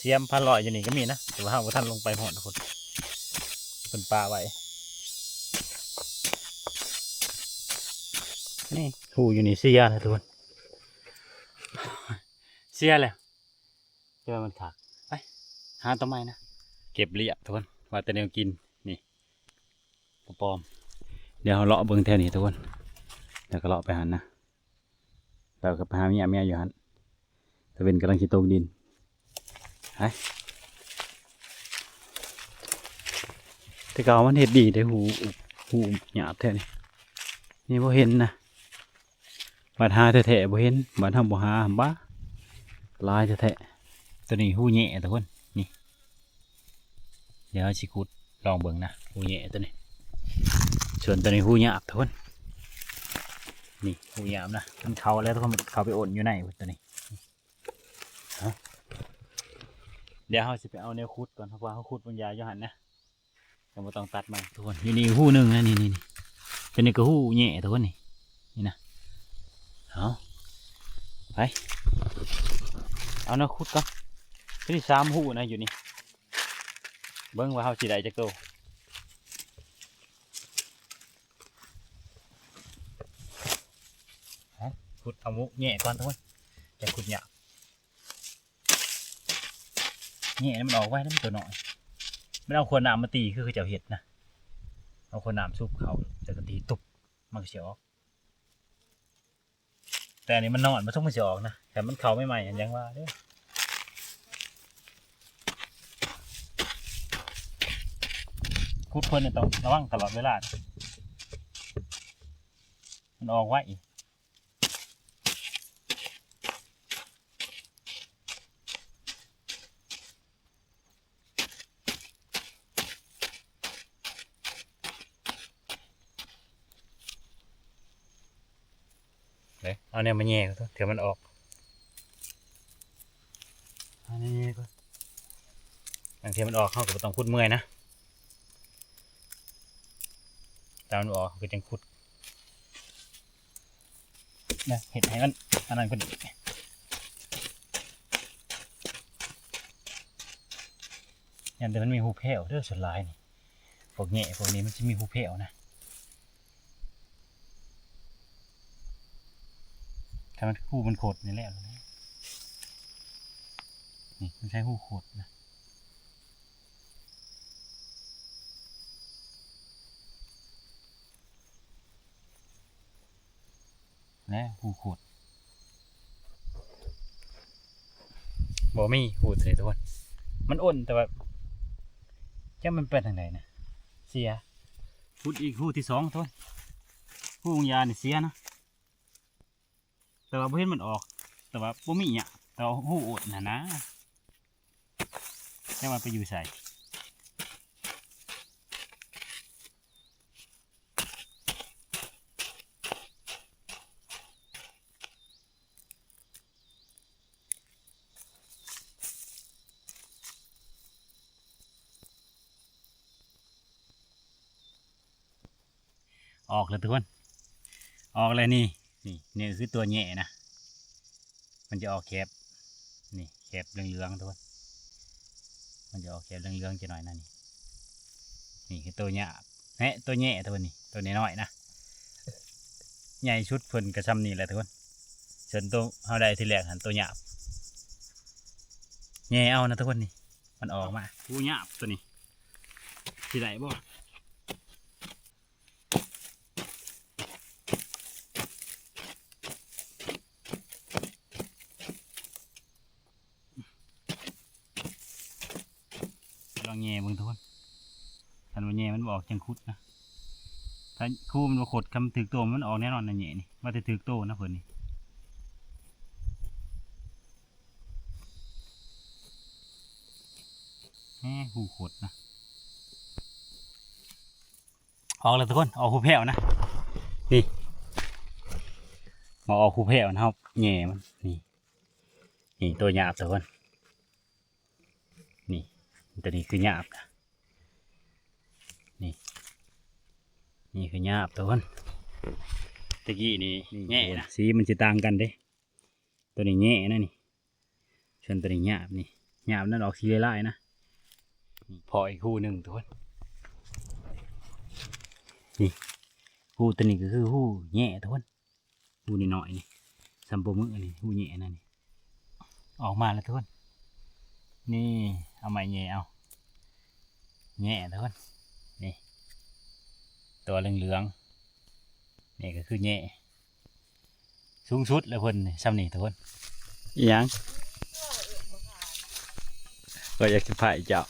ສຽມພັນຮ້ອຍຢູ່ນີ້ກໍມີນະ ແຕ່ວ່າເຮົາບໍ່ທັນລົງໄປຮອດພຸ້ນ ເພິ່ນປະໄວ້ ນີ້ ຮູຢູ່ນີ້ເສຍແລ້ວທຸກຄົນ ເສຍແລ້ວ ແຕ່ວ່າມັນຄັກ ໄປຫາຕົວໃໝ່ນະ ເກັບລຽບທຸກຄົນ ວ່າແຕ່ແນວກິນ ນີ້ ກະປອມ ດຽວເຮົາເລາະເບິ່ງແຖວນີ້ທຸກຄົນ ແລ້ວກໍເລາະໄປຫັ້ນນະ ແລ້ວກໍໄປຫາເມຍ ເມຍຢູ່ຫັ້ນ ຕາເວັນກຳລັງຊິຕົກດິນ ໄປ ແຕ່ເກົ່າມັນເຮັດດີເດ້ ຮູ ຮູຫຍາບແທ້ນີ້ ນີ້ບໍ່ເຫັນນະ ບາດຫາແທ້ໆບໍ່ເຫັນ ບາດເຮົາບໍ່ຫາຫັ້ນບາ ຫຼາຍແທ້ໆ ຕົວນີ້ຮູແຫຍ່ທຸກຄົນ ນີ້ ດຽວເຮົາຊິຂຸດລອງເບິ່ງນະ ຮູແຫຍ່ຕົວນີ້ ສ່ວນຕົວນີ້ຮູຫຍາບທຸກຄົນ ນີ້ຮູຫຍາບນະ ມັນເຂົ້າແລ້ວທຸກຄົນ ເຂົ້າໄປອົນຢູ່ໃນຕົວນີ້ ເອົາ ດຽວເຮົາຊິໄປເອົາແນວຂຸດກ່ອນ ເພາະວ່າເຮົາຂຸດບາງຢ່າງຢູ່ຫັ້ນນະ ຍັງບໍ່ຕ້ອງຕັດມັນທຸກຄົນ ຢູ່ນີ້ຮູໜຶ່ງນະ ນີ້ໆ ຕົວນີ້ກໍຮູແຫຍ່ທຸກຄົນ ນີ້ ນີ້ນະ ເອົາ ໄປ ເອົາແນວຂຸດກ່ອນ ຕົວນີ້ສາມຮູນະ ຢູ່ນີ້ ເບິ່ງວ່າເຮົາຊິໄດ້ຈັກໂຕ ຂຸດເອົາມຸແຫຍ່ກ່ອນທຸກຄົນ ຈັ່ງຂຸດຫຍາບ ແຫຍ່ໃຫ້ມັນອອກໄວນຳ ຕົວນ້ອຍ ມັນເອົາຂວດນ້ຳມາຕີຄືເຂົາເຈົ້າເຮັດນະ ເອົາຂວດນ້ຳຊຸບເຂົ້າ ແລ້ວກໍຕີຕຸບ ມັນກໍຊິອອກ ແຕ່ອັນນີ້ມັນນອນ ມັນສົງມັນຊິອອກນະ ແຕ່ມັນເຂົ້າໃໝ່ໆ ຫຍັງວ່າເດີ້ ຂຸດເພິ່ນນີ້ຕ້ອງລະວັງຕະຫຼອດເວລາ ມັນອອກໄວ. ເອີ ເອົາແນວມາແຍ່ເທື່ອມັນອອກ. ນີ້ໆ ບາງເທື່ອມັນອອກ ເຮົາກໍບໍ່ຕ້ອງຂຸດເມື່ອຍນະ ຕາມມັນອອກ ເຮົາກໍຈັ່ງຂຸດນະ ເຮັດໃຫ້ມັນອັນນັ້ນກວ່ານີ້ ຢ້ານແຕ່ມັນມີຮູແພ້ວເດີ ສ່ວນຫຼາຍນີ້ ພວກແຫຍ່ພວກນີ້ມັນຊິມີຮູແພ້ວນະ ຖ້າມັນຮູມັນຂົດນີ້ແຫຼະ ນີ້ມັນໃຊ້ຮູຂົດນະ ແລະຮູຂຸດ ບໍ່ມີຮູໂຕໃດ ທຸກຄົນ ມັນອົນ ແຕ່ວ່າຈັກມັນໄປທາງໃດນະ ເສຍ ຂຸດອີກຮູທີສອງ ທຸກຄົນ ຮູຢານີ້ເສຍນະ ແຕ່ວ່າບໍ່ເຫັນມັນອອກ ແຕ່ວ່າບໍ່ມີຫຍັງ ແຕ່ວ່າຮູອົນຫັ້ນນະ ແຕ່ວ່າໄປຢູ່ໃສ? ອອກແລ້ວທຸກຄົນ ອອກແລ້ວນີ້ ນີ້ ນີ້ຄືຕົວແຫຍ່ນະ ມັນຈະອອກແຄບ ນີ້ແຄບເຫຼືອງໆ ທຸກຄົນ ມັນຈະອອກແຄບເຫຼືອງໆ ຈັກໜ້ອຍນະ ນີ້ ນີ້ຄືໂຕຫຍ້າ ແນະ ໂຕແຫຍ່ ໂຕນີ້ ໂຕນ້ອຍໆ ນະ ໃຫຍ່ສຸດເພິ່ນກໍຊ່ຳນີ້ແຫຼະທຸກຄົນ ສ່ວນໂຕເຮົາໄດ້ທີແລກຫັ້ນໂຕຫຍ້າ ແຫຍ່ເອົານະທຸກຄົນ ນີ້ ມັນອອກມາ ໂຕຫຍ້າໂຕນີ້ ຊິໄດ້ບໍ່? ລອງແຫຍ່ເບິ່ງທຸກຄົນ ຄັນວ່າແຫຍ່ມັນບໍ່ອອກຈັ່ງຂຸດນະ ຖ້າຄູມັນບໍ່ຂົດ ຄັນຖືກໂຕມັນອອກແນ່ນອນນະ ແຫຍ່ນີ້ ວ່າແຕ່ຖືກໂຕນະເພິ່ນນີ້ ແຮ ຮູຂົດນະ. ອອກແລ້ວທຸກຄົນ ອອກຮູແພ້ວນະ ນີ້ ມາອອກຮູແພ້ວນະ ເຮົາແຫຍ່ມັນ ນີ້ ນີ້ໂຕຫຍາບທຸກຄົນ ນີ້ ໂຕນີ້ຄືຫຍາບນະ ນີ້ ນີ້ຄືຫຍາບທຸກຄົນ ແຕ່ກີ້ນີ້ແຫຍ່ນະ ສີມັນຊິຕ່າງກັນເດ້ ໂຕນີ້ແຫຍ່ນະນີ້ ສ່ວນໂຕນີ້ຫຍາບນີ້ ຫຍາບນັ້ນອອກສີຫຼາຍໆນະ ພໍ້ອີກຮູໜຶ່ງທຸກຄົນ ນີ້ ຮູໂຕນີ້ກໍຄືຮູແຫຍ່ທຸກຄົນ ຮູນ້ອຍໆນີ້ ສ່ຳໂປ້ມືນີ້ ຮູແຫຍ່ນັ້ນນີ້ ອອກມາແລ້ວທຸກຄົນ ນີ້ ເອົາໄມ້ແຫຍ່ເອົາ ແຫຍ່ທຸກຄົນ ນີ້ ຕົວເຫຼືອງໆ ນີ້ກໍຄືແຫຍ່ ສູງສຸດແລ້ວເພິ່ນນີ້ ສ່ຳນີ້ທຸກຄົນ ອີຫຍັງ ຂ້ອຍຢາກເຊີໄພເຈົ້າ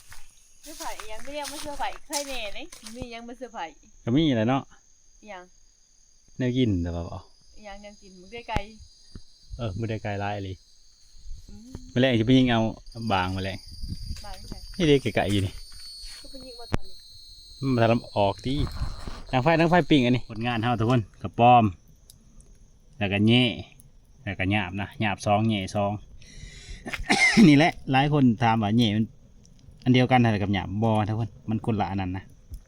ເຊີໄພອີຫຍັງ ກໍຢາກມາເຊີໄພ ໃຄແນ່ເດ້ ມີຫຍັງມາເຊີໄພ ກໍມີແຫຼະເນາະ ອີຫຍັງ ແນວກິນແຕ່ວ່າບໍ່ ອີຫຍັງແນວກິນ ມື້ໄກໆ ເອີ ມື້ໄກໆຫຼາຍອີ່ຫຼີ ອືມ ມື້ແລງຊິໄປຍິງເອົາບາງ ມື້ແລງ ບາງໃສ ນີ້ເດ້ ໃກ້ໆຢູ່ນີ້ ກໍໄປຍິງມາຕອນນີ້ ມັນບໍ່ທັນອອກຕິ ດັງໄຟ ດັງໄຟ ປີ້ງອັນນີ້ ຜົນງານເຮົາທຸກຄົນ ກະປອມ ແລ້ວກໍແຫຍ່ ແລ້ວກໍຫຍາບນະ ຫຍາບສອງ ແຫຍ່ສອງ ນີ້ແຫຼະ ຫຼາຍຄົນຖາມວ່າແຫຍ່ມັນອັນດຽວກັນຫັ້ນແຫຼະກັບຫຍາບ ບໍ່ນະທຸກຄົນ ມັນຄົນລະອັນນັ້ນນະ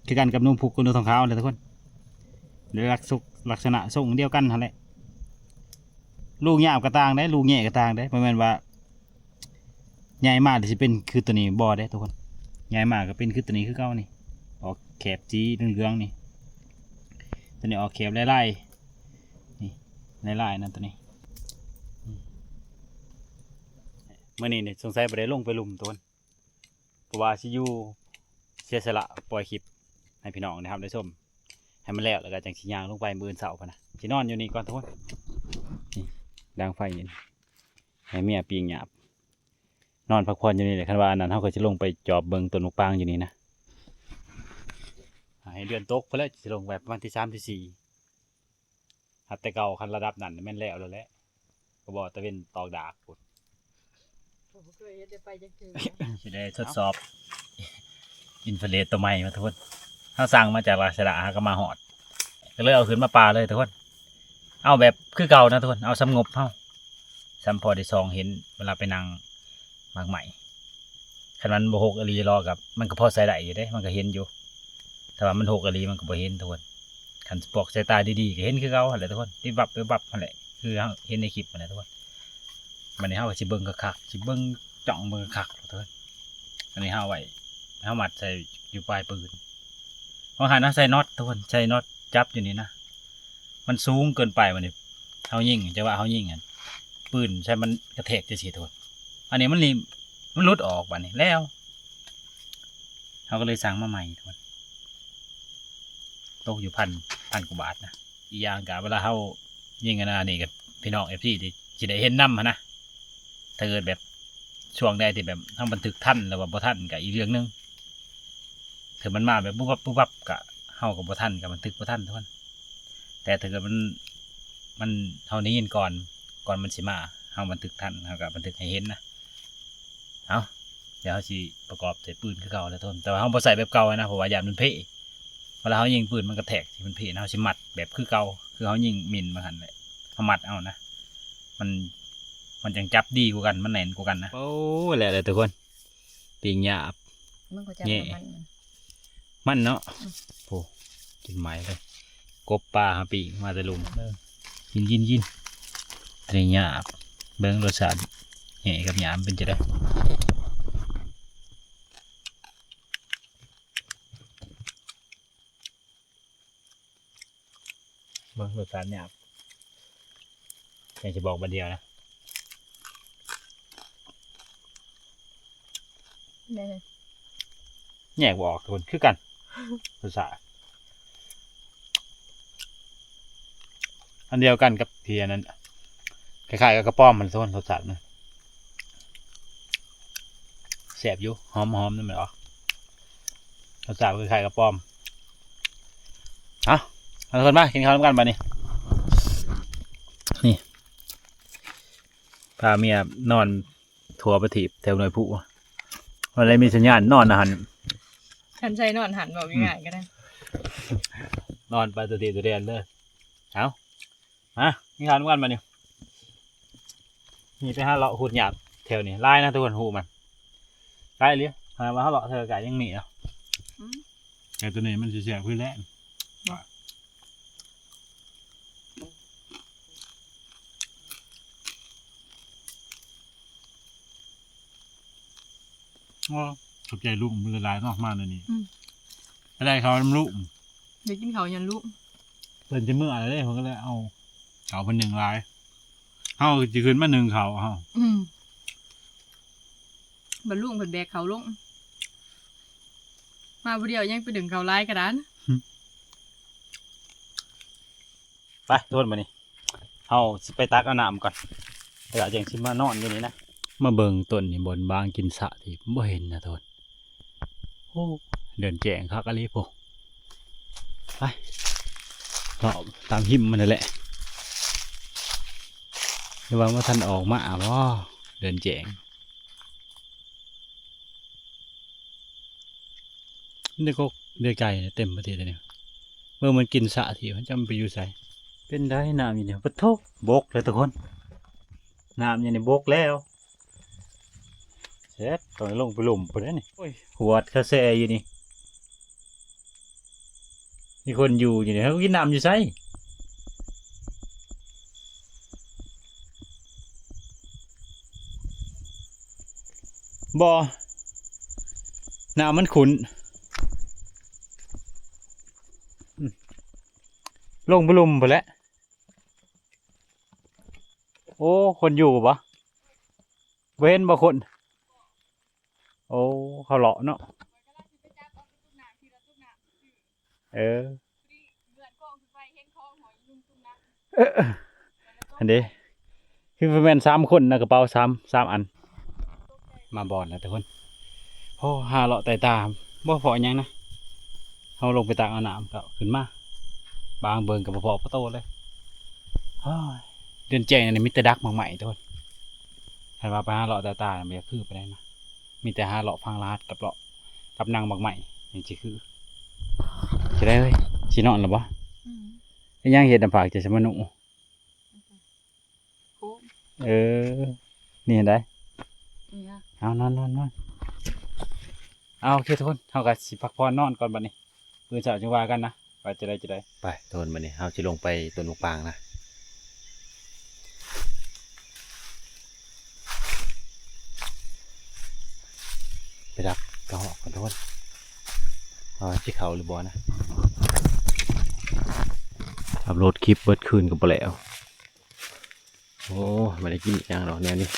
ຄືກັນກັບໜູພຸກກັບໜູທອງຂາວແຫຼະທຸກຄົນ ລັກສຸກ ລັກສະນະຊົງດຽວກັນຫັ້ນແຫຼະ ລູກຫຍາບກໍຕ່າງເດ້ ລູກແຫຍ່ກໍຕ່າງເດ້ ບໍ່ແມ່ນວ່າ ໃຫຍ່ມາແລ້ວຊິເປັນຄືໂຕນີ້ບໍ່ເດ້ທຸກຄົນ ໃຫຍ່ມາກໍເປັນຄືໂຕນີ້ຄືເກົ່ານີ້ ອອກແຄບສີເຫຼືອງໆນີ້ ໂຕນີ້ອອກແຄບລາຍໆ ນີ້ລາຍໆນະໂຕນີ້ ອືມ ມື້ນີ້ນີ້ສົງໄສບໍ່ໄດ້ລົງໄປລຸ່ມທຸກຄົນ ເພາະວ່າຊິຢູ່ເສຍສະຫຼະປ່ອຍຄລິບໃຫ້ພີ່ນ້ອງໄດ້ຮັບໄດ້ຊົມ ໃຫ້ມັນແລ້ວ ແລ້ວກໍຈັ່ງຊິຍ່າງລົງໄປມື້ອື່ນເຊົ້າພຸ້ນນະ ຊິນອນຢູ່ນີ້ກ່ອນທຸກຄົນ ນີ້ ດັງໄຟຢູ່ນີ້ ໃຫ້ເມຍປີ້ງຫຍາບ ນອນພັກຜ່ອນຢູ່ນີ້ແຫຼະ ຄັນວ່າອັນນັ້ນເຮົາກໍຊິລົງໄປຈອບເບິ່ງຕົ້ນໝາກປາງຢູ່ນີ້ນະ ໃຫ້ເດືອນຕົກພຸ້ນແຫຼະ ຊິລົງໄປປະມານທີສາມທີສີ່ ຫາກແຕ່ເກົ່າຄັນລະດັບນັ້ນແມ່ນແລ້ວແລ້ວແຫຼະ ກໍບໍ່ຕາເວັນຕອກດາກພຸ້ນ ບໍ່ເຄີຍເຮັດໄດ້ໄປຈັກເທື່ອ ຊິໄດ້ທົດສອບອິນຟາເຣດຕົວໃໝ່ມາທຸກຄົນ ເຮົາສັ່ງມາຈາກລາຊາດ້າ ເຮົາກໍມາຮອດ ກໍເລີຍເອົາຂຶ້ນມາປ່າເລີຍທຸກຄົນ ເອົາແບບຄືເກົ່ານະທຸກຄົນ ເອົາສ່ຳງົບເຮົາ ສ່ຳພໍໄດ້ສ່ອງເຫັນ ເວລາໄປນັ່ງ ໝາກໄມ້. ຄັນມັນບໍ່ຮົກອີ່ຫຼີລອກະ ມັນກໍພໍໃຊ້ໄດ້ຢູ່ເດ້ ມັນກໍເຫັນຢູ່. ຖ້າວ່າມັນຮົກອີ່ຫຼີມັນກໍບໍ່ເຫັນທຸກຄົນ. ຄັນພວກສາຍຕາດີໆກໍເຫັນຄືເກົ່າຫັ້ນແຫຼະທຸກຄົນ ວິບວັບ ວິບວັບຫັ້ນແຫຼະ ຄືເຮົາເຫັນໃນຄລິບຫັ້ນແຫຼະທຸກຄົນ. ບັດນີ້ເຮົາກໍຊິເບິ່ງຄັກໆ ຊິເບິ່ງຈ້ອງເບິ່ງຄັກໆທຸກຄົນ. ອັນນີ້ເຮົາເອົາໄວ້ ເຮົາມັດໃສ່ຢູ່ປາຍປືນ. ວ່າງຫັ້ນເຮົາໃສ່ນັອດທຸກຄົນ ໃສ່ນັອດຈັບຢູ່ນີ້ນະ ມັນສູງເກີນໄປ. ບັດນີ້ເຮົາຍິງ ຈັງຫວະເຮົາຍິງຫັ້ນ ປືນໃສ່ມັນກະແທກຈັ່ງຊີ້ທຸກຄົນ. ອັນນີ້ມັນນີ້ ມັນຫຼຸດອອກ ບັດນີ້ແລ້ວ ເຮົາກໍເລີຍສັ່ງມາໃໝ່ທຸກຄົນ ຕົກຢູ່ພັນ ພັນກວ່າບາດນະ. ອີກຢ່າງກະເວລາເຮົາຍິງອັນນັ້ນນີ້ ກະພີ່ນ້ອງເອັຟຊີຊິໄດ້ເຫັນນຳຫັ້ນນະ. ຖ້າເກີດແບບຊ່ວງໃດທີ່ແບບເຮົາບັນທຶກທັນ ຫຼືວ່າບໍ່ທັນກະອີກເລື່ອງໜຶ່ງ. ຖ້າມັນມາແບບປຸບປັບປຸບປັບກະ ເຮົາກໍບໍ່ທັນ ກະບັນທຶກບໍ່ທັນທຸກຄົນ. ແຕ່ຖ້າເກີດມັນ ມັນ ເຮົາໄດ້ຍິນກ່ອນ ກ່ອນມັນຊິມາ ເຮົາບັນທຶກທັນ ເຮົາກໍບັນທຶກໃຫ້ເຫັນນະ. ເອົາ ດຽວເຮົາຊິປະກອບໃສ່ປືນຄືເກົ່າແຫຼະທຸກຄົນ ແຕ່ວ່າເຮົາບໍ່ໃສ່ແບບເກົ່ານະ ເພາະວ່າຢ້ານມັນເພ. ເວລາເຮົາຍິງປືນມັນກະແທກ ທີ່ມັນເພນະ ເຮົາຊິມັດແບບຄືເກົ່າ ຄືເຮົາຍິງມິນວ່າຫັ້ນແຫຼະ ເຮົາມັດເອົານະ ມັນ ມັນຈັ່ງຈັບດີກວ່າກັນ ມັນແໜ້ນກວ່າກັນນະ. ໂອ້ ແລ້ວແຫຼະທຸກຄົນ ປີ້ງຫຍາບ ມັນກໍຈັບ ແຫຍ່ ມັນ ມັນເນາະ. ອືມ ໂອ້ ກິນໃໝ່ເລີຍ ກົບປ່າຫາປີ້ງມາແຕ່ລຸ່ມ. ເອີ ກິນ ກິນ ກິນ ອັນນີ້ຫຍາບ ເບິ່ງລົດຊາດແຫຍ່ກັບຫຍາບເປັນຈັ່ງໃດ. ເບິ່ງລົດຊາດຫຍາບ ຍັງຊິບອກບາດດຽວນະ ແຍກບໍ່ອອກທຸກຄົນ ຄືກັນ ລົດຊາດ ອັນດຽວກັນກັບທີ່ອັນນັ້ນ ຄ້າຍໆກັບກະປອມຫັ້ນ ທຸກຄົນ ລົດຊາດມັນແຊບຢູ່ ຫອມໆ ນັ້ນແມ່ນບໍ່ ລົດຊາດຄ້າຍໆກະປອມ. ເອົາ ເອົາທຸກຄົນມາກິນເຂົ້ານຳກັນບາດນີ້ ນີ້ ພາເມຍນອນ ທົ່ວປະທີບແຖວໜ່ວຍພູ ບໍ່ໄດ້ມີສັນຍານນອນຫັ້ນ ຄັນໃສ່ນອນຫັ້ນ ເວົ້າ ອືມ ງ່າຍໆກໍໄດ້ ນອນໄປຕົວທີຕົວແດນເດີ. ເອົາ ມາກິນເຂົ້ານຳກັນບາດນີ້ ນີ້ໄປຫາເລາະຫູດຫຍາບແຖວນີ້ຫຼາຍນະທຸກຄົນ ຫູມັນຫຼາຍອີ່ຫຼີ ຫາວ່າເຮົາເລາະເທື່ອກະຍັງມີເນາະ. ອືມ ແຕ່ຕົວນີ້ມັນຊິແຊບຄືແຫຼະ ໂອ້ ຂອບໃຈລຸງເພິ່ນຫຼາຍໆເນາະ ມາໃນນີ້ ອືມ ໄດ້ເຂົ້ານຳລຸງ ໄດ້ກິນເຂົ້າຍ້ອນລຸງ ເພິ່ນຊິເມືອແລ້ວເດ້ ເພິ່ນກໍເລີຍເອົາເຂົ້າເພິ່ນໜຶ້ງຫຼາຍ ເຮົາຊິຂຶ້ນມາໜຶ້ງເຂົ້າເຮົາ ອືມ ບັດລຸງເພິ່ນແບກເຂົ້າລົງ ມາຜູ້ດຽວຍັງໄປດຶງເຂົ້າຫຼາຍກະດານ. ໄປທຸກຄົນ ບາດນີ້ເຮົາຊິໄປຕັກເອົານ້ຳກ່ອນ ແລ້ວຈັ່ງຊິມານອນຢູ່ນີ້ນະ. ມາເບິ່ງຕົ້ນນີ້ ບ່ອນບາງກິນສະທີ່ບໍ່ເຫັນນະທຸກຄົນ. ໂອ້ ເດີນແຈ້ງຄັກອີ່ຫຼີພຸ້ນ ໄປ ເລາະຕາມຮິມມັນນັ້ນແຫຼະ ຫຼືວ່າບໍ່ທັນອອກມາບໍ ເດີນແຈ້ງ. ນີ້ກໍເດໄກ່ເຕັມປະເທດນີ້ ເບິ່ງມັນກິນສະທີ່ມັນຈະໄປຢູ່ໃສ. ເປັນໃດນ້ຳຢູ່ນີ້ ປະໂທ້ ບົກແລ້ວທຸກຄົນ ນ້ຳຢູ່ນີ້ບົກແລ້ວ ແຊບ ຕ້ອງລົງໄປລຸ່ມພຸ້ນແຫຼະນີ້. ໂອ້ຍ ຫວດຄາແຊຢູ່ນີ້ ມີຄົນຢູ່ຢູ່ນີ້ ເຮົາກິນນ້ຳຢູ່ໃສ? ບໍ່ ນ້ຳມັນຂຸ້ນ ອືມ ລົງໄປລຸ່ມພຸ້ນແຫຼະ. ໂອ້ ຄົນຢູ່ບໍ່? ບໍ່ເຫັນບໍ່ຄົນ? ໂອ້ ເຂົາເລາະເນາະ. ເອີ ເອີ ຫັ້ນເດ້ ຄືປະມານສາມຄົນນະ ກະເປົາສາມ ສາມອັນ. ມາບ່ອນແລ້ວທຸກຄົນ. ໂອ້ ຫາເລາະໄຕ່ຕາ ບໍ່ພໍ້ຫຍັງນະ. ເຮົາລົງໄປຕັກເອົານ້ຳ ກໍຂຶ້ນມາ ບາງເບິ່ງກໍບໍ່ພໍ້ປະໂຕເລີຍ. ໂອ້ຍ ເດືອນແຈ້ງນີ້ມີແຕ່ດັກໝາກໄມ້ທຸກຄົນ. ຄັນວ່າໄປຫາເລາະໄຕ່ຕາ ບໍ່ຢາກຄືປານໃດນະ. ມີແຕ່ຫາເລາະຟັງລະຫັດກັບເລາະກັບນັ່ງໝາກໄມ້ ຍັງຊິຄື. ຊິໄດ້ເອີຍ ຊິນອນແລ້ວບໍ່? ອືມ ເຮັດຫຍັງເຮັດນຳຜາກ ຈະສະມະນຸ? ໂອ້ ເອີ ນີ້ຫັ້ນໃດ ນີ້ຫະ ເອົາ ນອນ ນອນ ນອນ. ເອົາ ໂອເຄທຸກຄົນ ເຮົາກໍຊິພັກຜ່ອນນອນກ່ອນບັດນີ້ ມື້ເຊົ້າຈຶ່ງວ່າກັນນະ ວ່າຈະໄດ້ ຈະໄດ້. ໄປທຸກຄົນ ບັດນີ້ເຮົາຊິລົງໄປຕົ້ນໝາກປາງນະ ໄປດັກກະຮອກກ່ອນທຸກຄົນ ວ່າຊິເຂົ້າຫຼືບໍ່ນະ. ອັບໂຫຼດຄລິບເບິດຄືນກໍບໍ່ແລ້ວ. ໂອ້ ບໍ່ໄດ້ກິນອີ່ຫຍັງດອກແນວນີ້.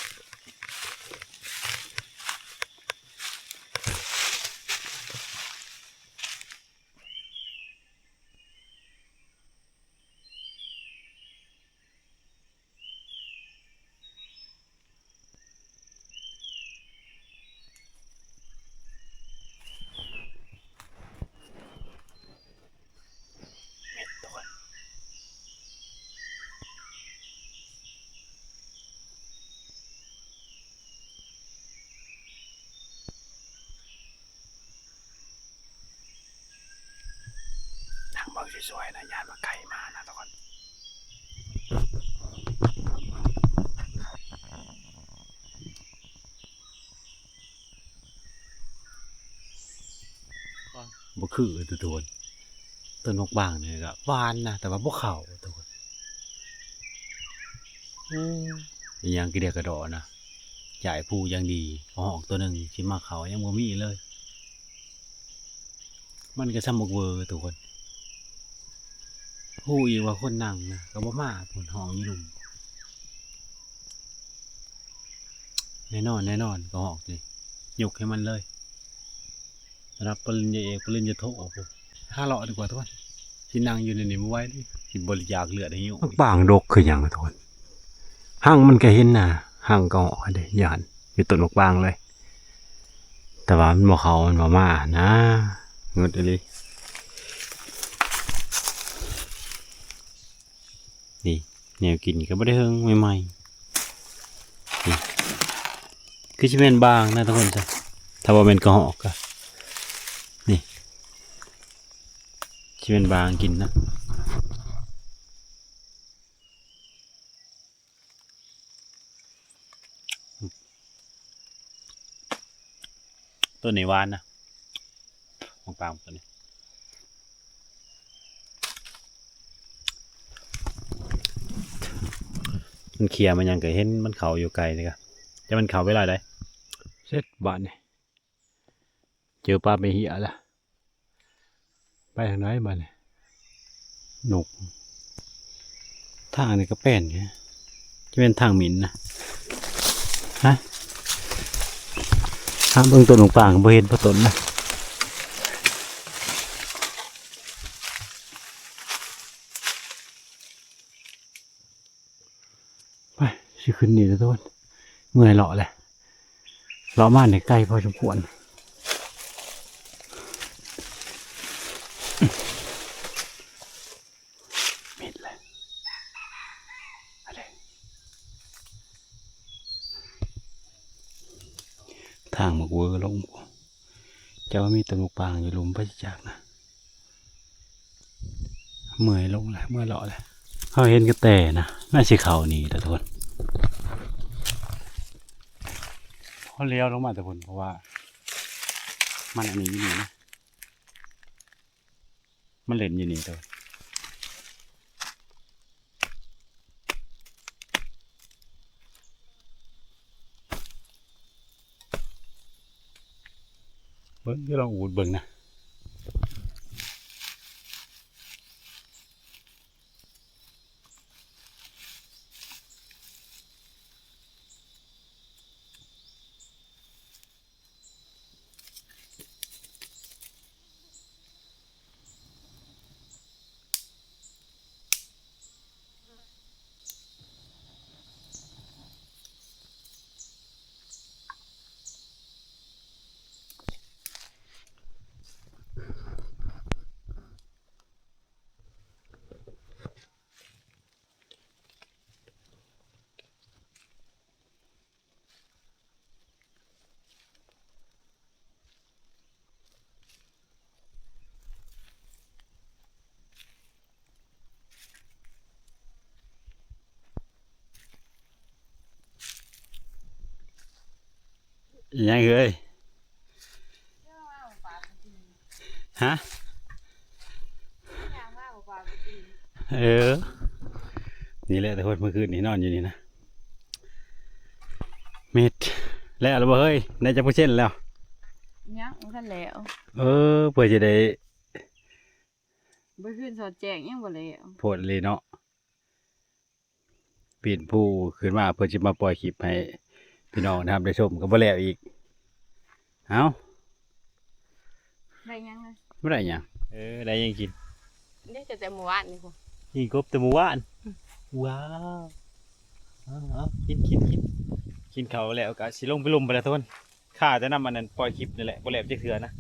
ນັ່ງເບິ່ງສວຍໆນະ ຢ້ານວ່າໄກ່ມານະທຸກຄົນ. ບໍ່ຄືທຸກຄົນ ຕົ້ນໝາກປາງນີ້ກະຫວານນະ ແຕ່ວ່າບໍ່ເຂົ້າທຸກຄົນ. ໂອ້ ອີ່ຫຍັງກະເດຍກະດໍນະ ຈາຍພູຢ່າງດີ ກະຮອກໂຕໜຶ່ງຊິມາເຂົ້າຍັງບໍ່ມີເລີຍ. ມັນກະຊ່ຳບັກເວີທຸກຄົນ. ຮູ້ອີກວ່າຄົນນັ່ງນະກະບໍ່ມາພຸ້ນ ຫ້ອງຢູ່ລຸ່ມ. ແນ່ນອນ ແນ່ນອນ ກະຮອກນີ້ຍົກໃຫ້ມັນເລີຍ ລະດັບປະລິນຍາເອກ ປະລິນຍາໂທພຸ້ນ. ຫາເລາະດີກວ່າທຸກຄົນ ຊິນັ່ງຢູ່ໃນນີ້ບໍ່ໄຫວເດ້ ຊິບໍລິຈາກເລືອດໃຫ້ໂຍມ. ໝາກປາງດົກຄືຫຍັງທຸກຄົນ ຮັງມັນກະເຫັນນະ ຮັງກະຮອກຫັ້ນເດ້ ຢູ່ຫັ້ນ ຢູ່ຕົ້ນໝາກປາງເລີຍ ແຕ່ວ່າມັນບໍ່ເຂົ້າ ມັນບໍ່ມານະ ງຶດອີ່ຫຼີ. ນີ້ ແນວກິນກະບໍ່ໄດ້ເຫິງ ໃໝ່ໆ ນີ້ ຄືຊິແມ່ນບາງນະທຸກຄົນ ຖ້າບໍ່ແມ່ນກະຮອກກະ ນີ້ ຊິແມ່ນບາງກິນນະ. ຕົ້ນນີ້ຫວານນະ ໝາກປາງຕົ້ນນີ້ ມັນເຂ່ຍມັນຫຍັງກະເຫັນມັນເຂົ້າຢູ່ໄກນີ້ກະ ແຕ່ມັນເຂົ້າເວລາໃດ. ເສັດບາດນີ້ ເຈີປາໄປເຫຍລະ ໄປທາງໃດບາດນີ້ ນົກ. ທາງນີ້ກະແປນຢູ່ ຈະແມ່ນທາງໝິ່ນນະ ຮະ ຫາເບິ່ງຕົ້ນໝາກປາງກະບໍ່ເຫັນພະຕົ້ນນະ. ໄປ ຊິຂຶ້ນນີ້ລະທຸກຄົນ ເມື່ອຍເລາະແຫຼະ ເລາະມານີ້ໄກພໍສົມຄວນ. ມິດແຫຼະ ທາງໝາກເວີລົງ ເຈົ້າວ່າມີຕົ້ນໝາກປາງຢູ່ລຸ່ມ ໄປຊິຈັກນະ. ເມື່ອຍລົງແຫຼະ ເມື່ອຍເລາະແຫຼະ. ເຮົາເຫັນກະແຕນະ ໜ້າຊິເຂົ້ານີ້ລະທຸກຄົນ. ເຮົາລ້ຽວລົງມາແຕ່ພຸ້ນ ເພາະວ່າມັນອັນນີ້ຢູ່ນີ້ນະ ມັນຫຼິ້ນຢູ່ນີ້ໂຕ. ເບິ່ງ ດຽວລອງອູດເບິ່ງນະ. ສ ອີຫຍັງເອີຍ? ຮະ? ເອີ ນີ້ແຫຼະ ແຕ່ຄົນເມື່ອຄືນນີ້ນອນຢູ່ນີ້ນະ ເມັດ ແລ້ວລະບໍ່ເຮີ້ຍ? ໄດ້ຈັກເປີເຊັນແລ້ວ? ຍັງບໍ່ທັນແລ້ວ. ເອີ ເພື່ອຊິໄດ້ ບໍ່ຄືນສອດແຈ້ງຍັງບໍ່ແລ້ວ ໂພດອີ່ຫຼີເນາະ. ປີນພູຂຶ້ນມາເພື່ອຊິມາປ່ອຍຄລິບໃຫ້ພີ່ນ້ອງໄດ້ຮັບໄດ້ຊົມ ກໍບໍ່ແລ້ວອີກ. ເອົ້າ ໄດ້ຫຍັງນະ? ບໍ່ໄດ້ຫຍັງ. ເອີ ໄດ້ຫຍັງກິນ? ໄດ້ແຕ່ມື້ວານນີ້ພຸ້ນ ກິນກົບແຕ່ມື້ວານ. ວ້າວ ເອົາໆ ກິນ ກິນ ກິນ ກິນເຂົ້າແລ້ວກໍຊິລົງໄປລຸ່ມໄປລະທຸກຄົນ. ຄາແຕ່ນຳອັນນັ້ນປ່ອຍຄລິບນີ້ແຫຼະ ບໍ່ແລ້ວຈັກເທື່ອນະ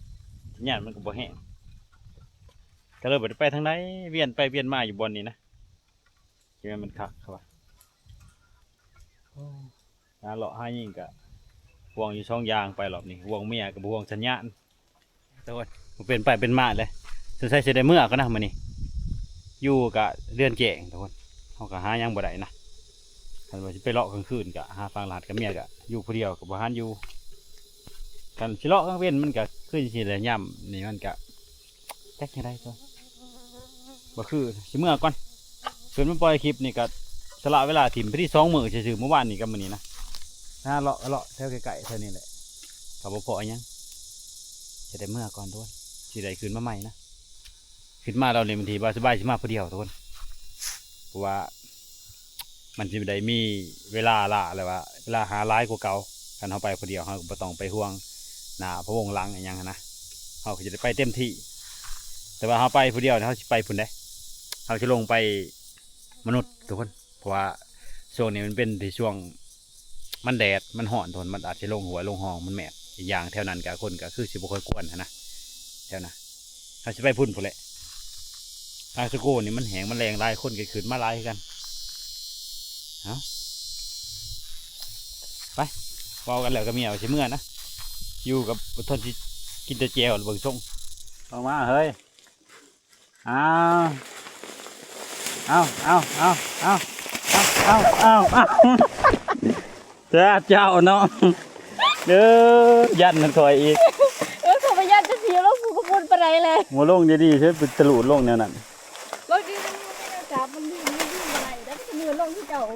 ຍານມັນກໍບໍ່ແຫ້ງ ກໍເລີຍບໍ່ໄດ້ໄປທາງໃດ ວຽນໄປວຽນມາຢູ່ບ່ອນນີ້ນະ. ຊິແມ່ນມັນຄັກເຂົາວ່າ ໂອ້ ຫາເລາະຫາຍິງກະຫ່ວງຢູ່ສອງຢ່າງໄປຮອບນີ້ ຫ່ວງເມຍກັບຫ່ວງສັນຍານ. ທຸກຄົນ ເປັນໄປເປັນມາເລີຍ ສົງໄສຊິໄດ້ເມືອກ່ອນນະມື້ນີ້ ຢູ່ກະເດືອນແຈ້ງທຸກຄົນ ເຮົາກະຫາຫຍັງບໍ່ໄດ້ນະ. ຄັນວ່າຊິໄປເລາະກາງຄືນກະຫາຟັງລະຫັດກັບເມຍ ກະຢູ່ຜູ້ດຽວກະບໍ່ຫັນຢູ່. ຄັນຊິເລາະກາງເວັນມັນກະຄືຊິແຫຼະ ຍາມນີ້ມັນກະ ຈັກຈັ່ງໃດຕົວະ ບໍ່ຄື ຊິເມືອກ່ອນ. ເພິ່ນມາປ່ອຍຄລິບນີ້ກະສະຫຼະເວລາຖິ້ມໄປທີ່ສອງມື້ຊື່ໆ ມື້ວານນີ້ກັບມື້ນີ້ນະ ຫາເລາະ ເລາະແຖວໃກ້ໆແຖວນີ້ແຫຼະ ກໍບໍ່ພໍອີຫຍັງ ຊິໄດ້ເມືອກ່ອນທຸກຄົນ ຊິໄດ້ຂຶ້ນມາໃໝ່ນະ. ຂຶ້ນມາລອບນີ້ບາງທີບ່າວສະບາຍຊິມາຜູ້ດຽວທຸກຄົນ ເພາະວ່າ ມັນຊິໄດ້ມີເວລາລ້າ ແລ້ວວ່າເວລາຫາຫຼາຍກວ່າເກົ່າ. ຄັນເຮົາໄປຜູ້ດຽວ ເຮົາກໍບໍ່ຕ້ອງໄປຫ່ວງໜ້າພະວົງຫຼັງອີ່ຫຍັງຫັ້ນນະ ເຮົາກໍຈະໄດ້ໄປເຕັມທີ່. ແຕ່ວ່າເຮົາໄປຜູ້ດຽວນີ້ ເຮົາຊິໄປພຸ້ນເດ້ ເຮົາຊິລົງໄປມະນຸດທຸກຄົນ ເພາະວ່າຊ່ວງນີ້ມັນເປັນທີ່ຊ່ວງ ມັນແດດ ມັນຮ້ອນ ທຸກຄົນ ມັນອາດຊິລົງຫ້ວຍລົງຮ່ອງ ມັນແມດ. ອີກຢ່າງແຖວນັ້ນກະຄົນກະຄືຊິບໍ່ຄ່ອຍກວນຫັ້ນນະ ແຖວນັ້ນ ເຮົາຊິໄປພຸ້ນພຸ້ນແຫຼະ. ທາງສະໂກນີ້ມັນແຫ້ງມັນແລ້ງຫຼາຍ ຄົນກໍຂຶ້ນມາຫຼາຍຄືກັນ. ເອົ້າ ໄປ ເວົ້າກັນແລ້ວກໍເມຍວ່າຊິເມືອນະ ຢູ່ກັບບໍ່ທົນ ຊິກິນແຕ່ແຈ່ວແລ້ວເບິ່ງຊົງ. ອອກມາເຮີ້ຍ. ອ້າວ ອ້າວ ອ້າວ ອ້າວ ອ້າວ ອ້າວ ອ້າວ ອ້າວ ເຈົ້າເນາະ ເດີ ຢ້ານມັນຂ້ອຍອີກ. ເອີ ຂ້ອຍບໍ່ຢ້ານຈັກທີ ລົງກູກໍບໍ່ປານໃດແຫຼະ ບໍ່ລົງດີໆ ເຊີ ໄປຕະຫຼຸດລົງແນວນັ້ນ. ລົງດີໆ ມັນດີ ມັນດີບໍ່ໄດ້ ແລ້ວມັນກໍມືລົງຄືເກົ່າ.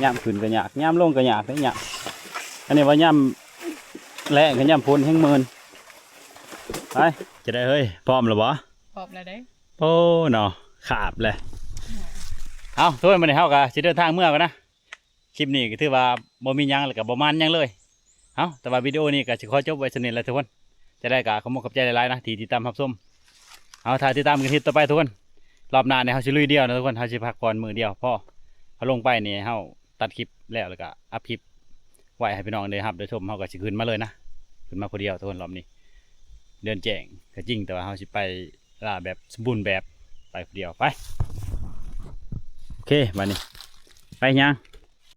ຍາມຂຶ້ນກໍຍາກ ຍາມລົງກໍຍາກເດ້ ຍາມ ອັນນີ້ວ່າຍາມແລ້ງ ກັບຍາມຝົນແຮງເມີນ. ໄປ ຈະໄດ້ເຮີ້ຍ ພ້ອມແລ້ວບໍ່? ພ້ອມແລ້ວເດ້. ໂອ້ເນາະ ຄາບແຫຼະ. ເອົ້າ ທຸກຄົນ ມື້ນີ້ເຮົາກໍຊິເດີນທາງເມືອກ່ອນນະ. ຄລິບນີ້ກໍຖືວ່າບໍ່ມີຫຍັງ ແລ້ວກໍບໍ່ມັນຫຍັງເລີຍ. ເອົ້າ ແຕ່ວ່າວິດີໂອນີ້ກໍຊິຂໍຈົບໄວ້ສ່ຳນີ້ແຫຼະທຸກຄົນ. ຈັ່ງໃດກໍຂໍຂອບໃຈຫຼາຍໆນະ ທີ່ຕິດຕາມຮັບຊົມ. ເຮົາຖ້າຕິດຕາມກັນຄລິບຕໍ່ໄປທຸກຄົນ. ຮອບໜ້ານີ້ເຮົາຊິລຸຍດຽວນະທຸກຄົນ ເຮົາຊິພັກຜ່ອນມື້ດຽວພໍ. ເຮົາລົງໄປນີ້ເຮົາຕັດຄລິບແລ້ວ ແລ້ວກໍອັບຄລິບໄວ້ໃຫ້ພີ່ນ້ອງໄດ້ຮັບໄດ້ຊົມ. ເຮົາກໍຊິຂຶ້ນມາເລີຍນະ ຂຶ້ນມາຜູ້ດຽວທຸກຄົນ ຮອບນີ້. ເດືອນແຈ້ງກໍຈິງ ແຕ່ວ່າເຮົາຊິໄປ ລາແບບສົມບູນແບບ ໄປຜູ້ດຽວ ໄປ. ໂອເຄ ບາດນີ້ໄປຫຍັງ?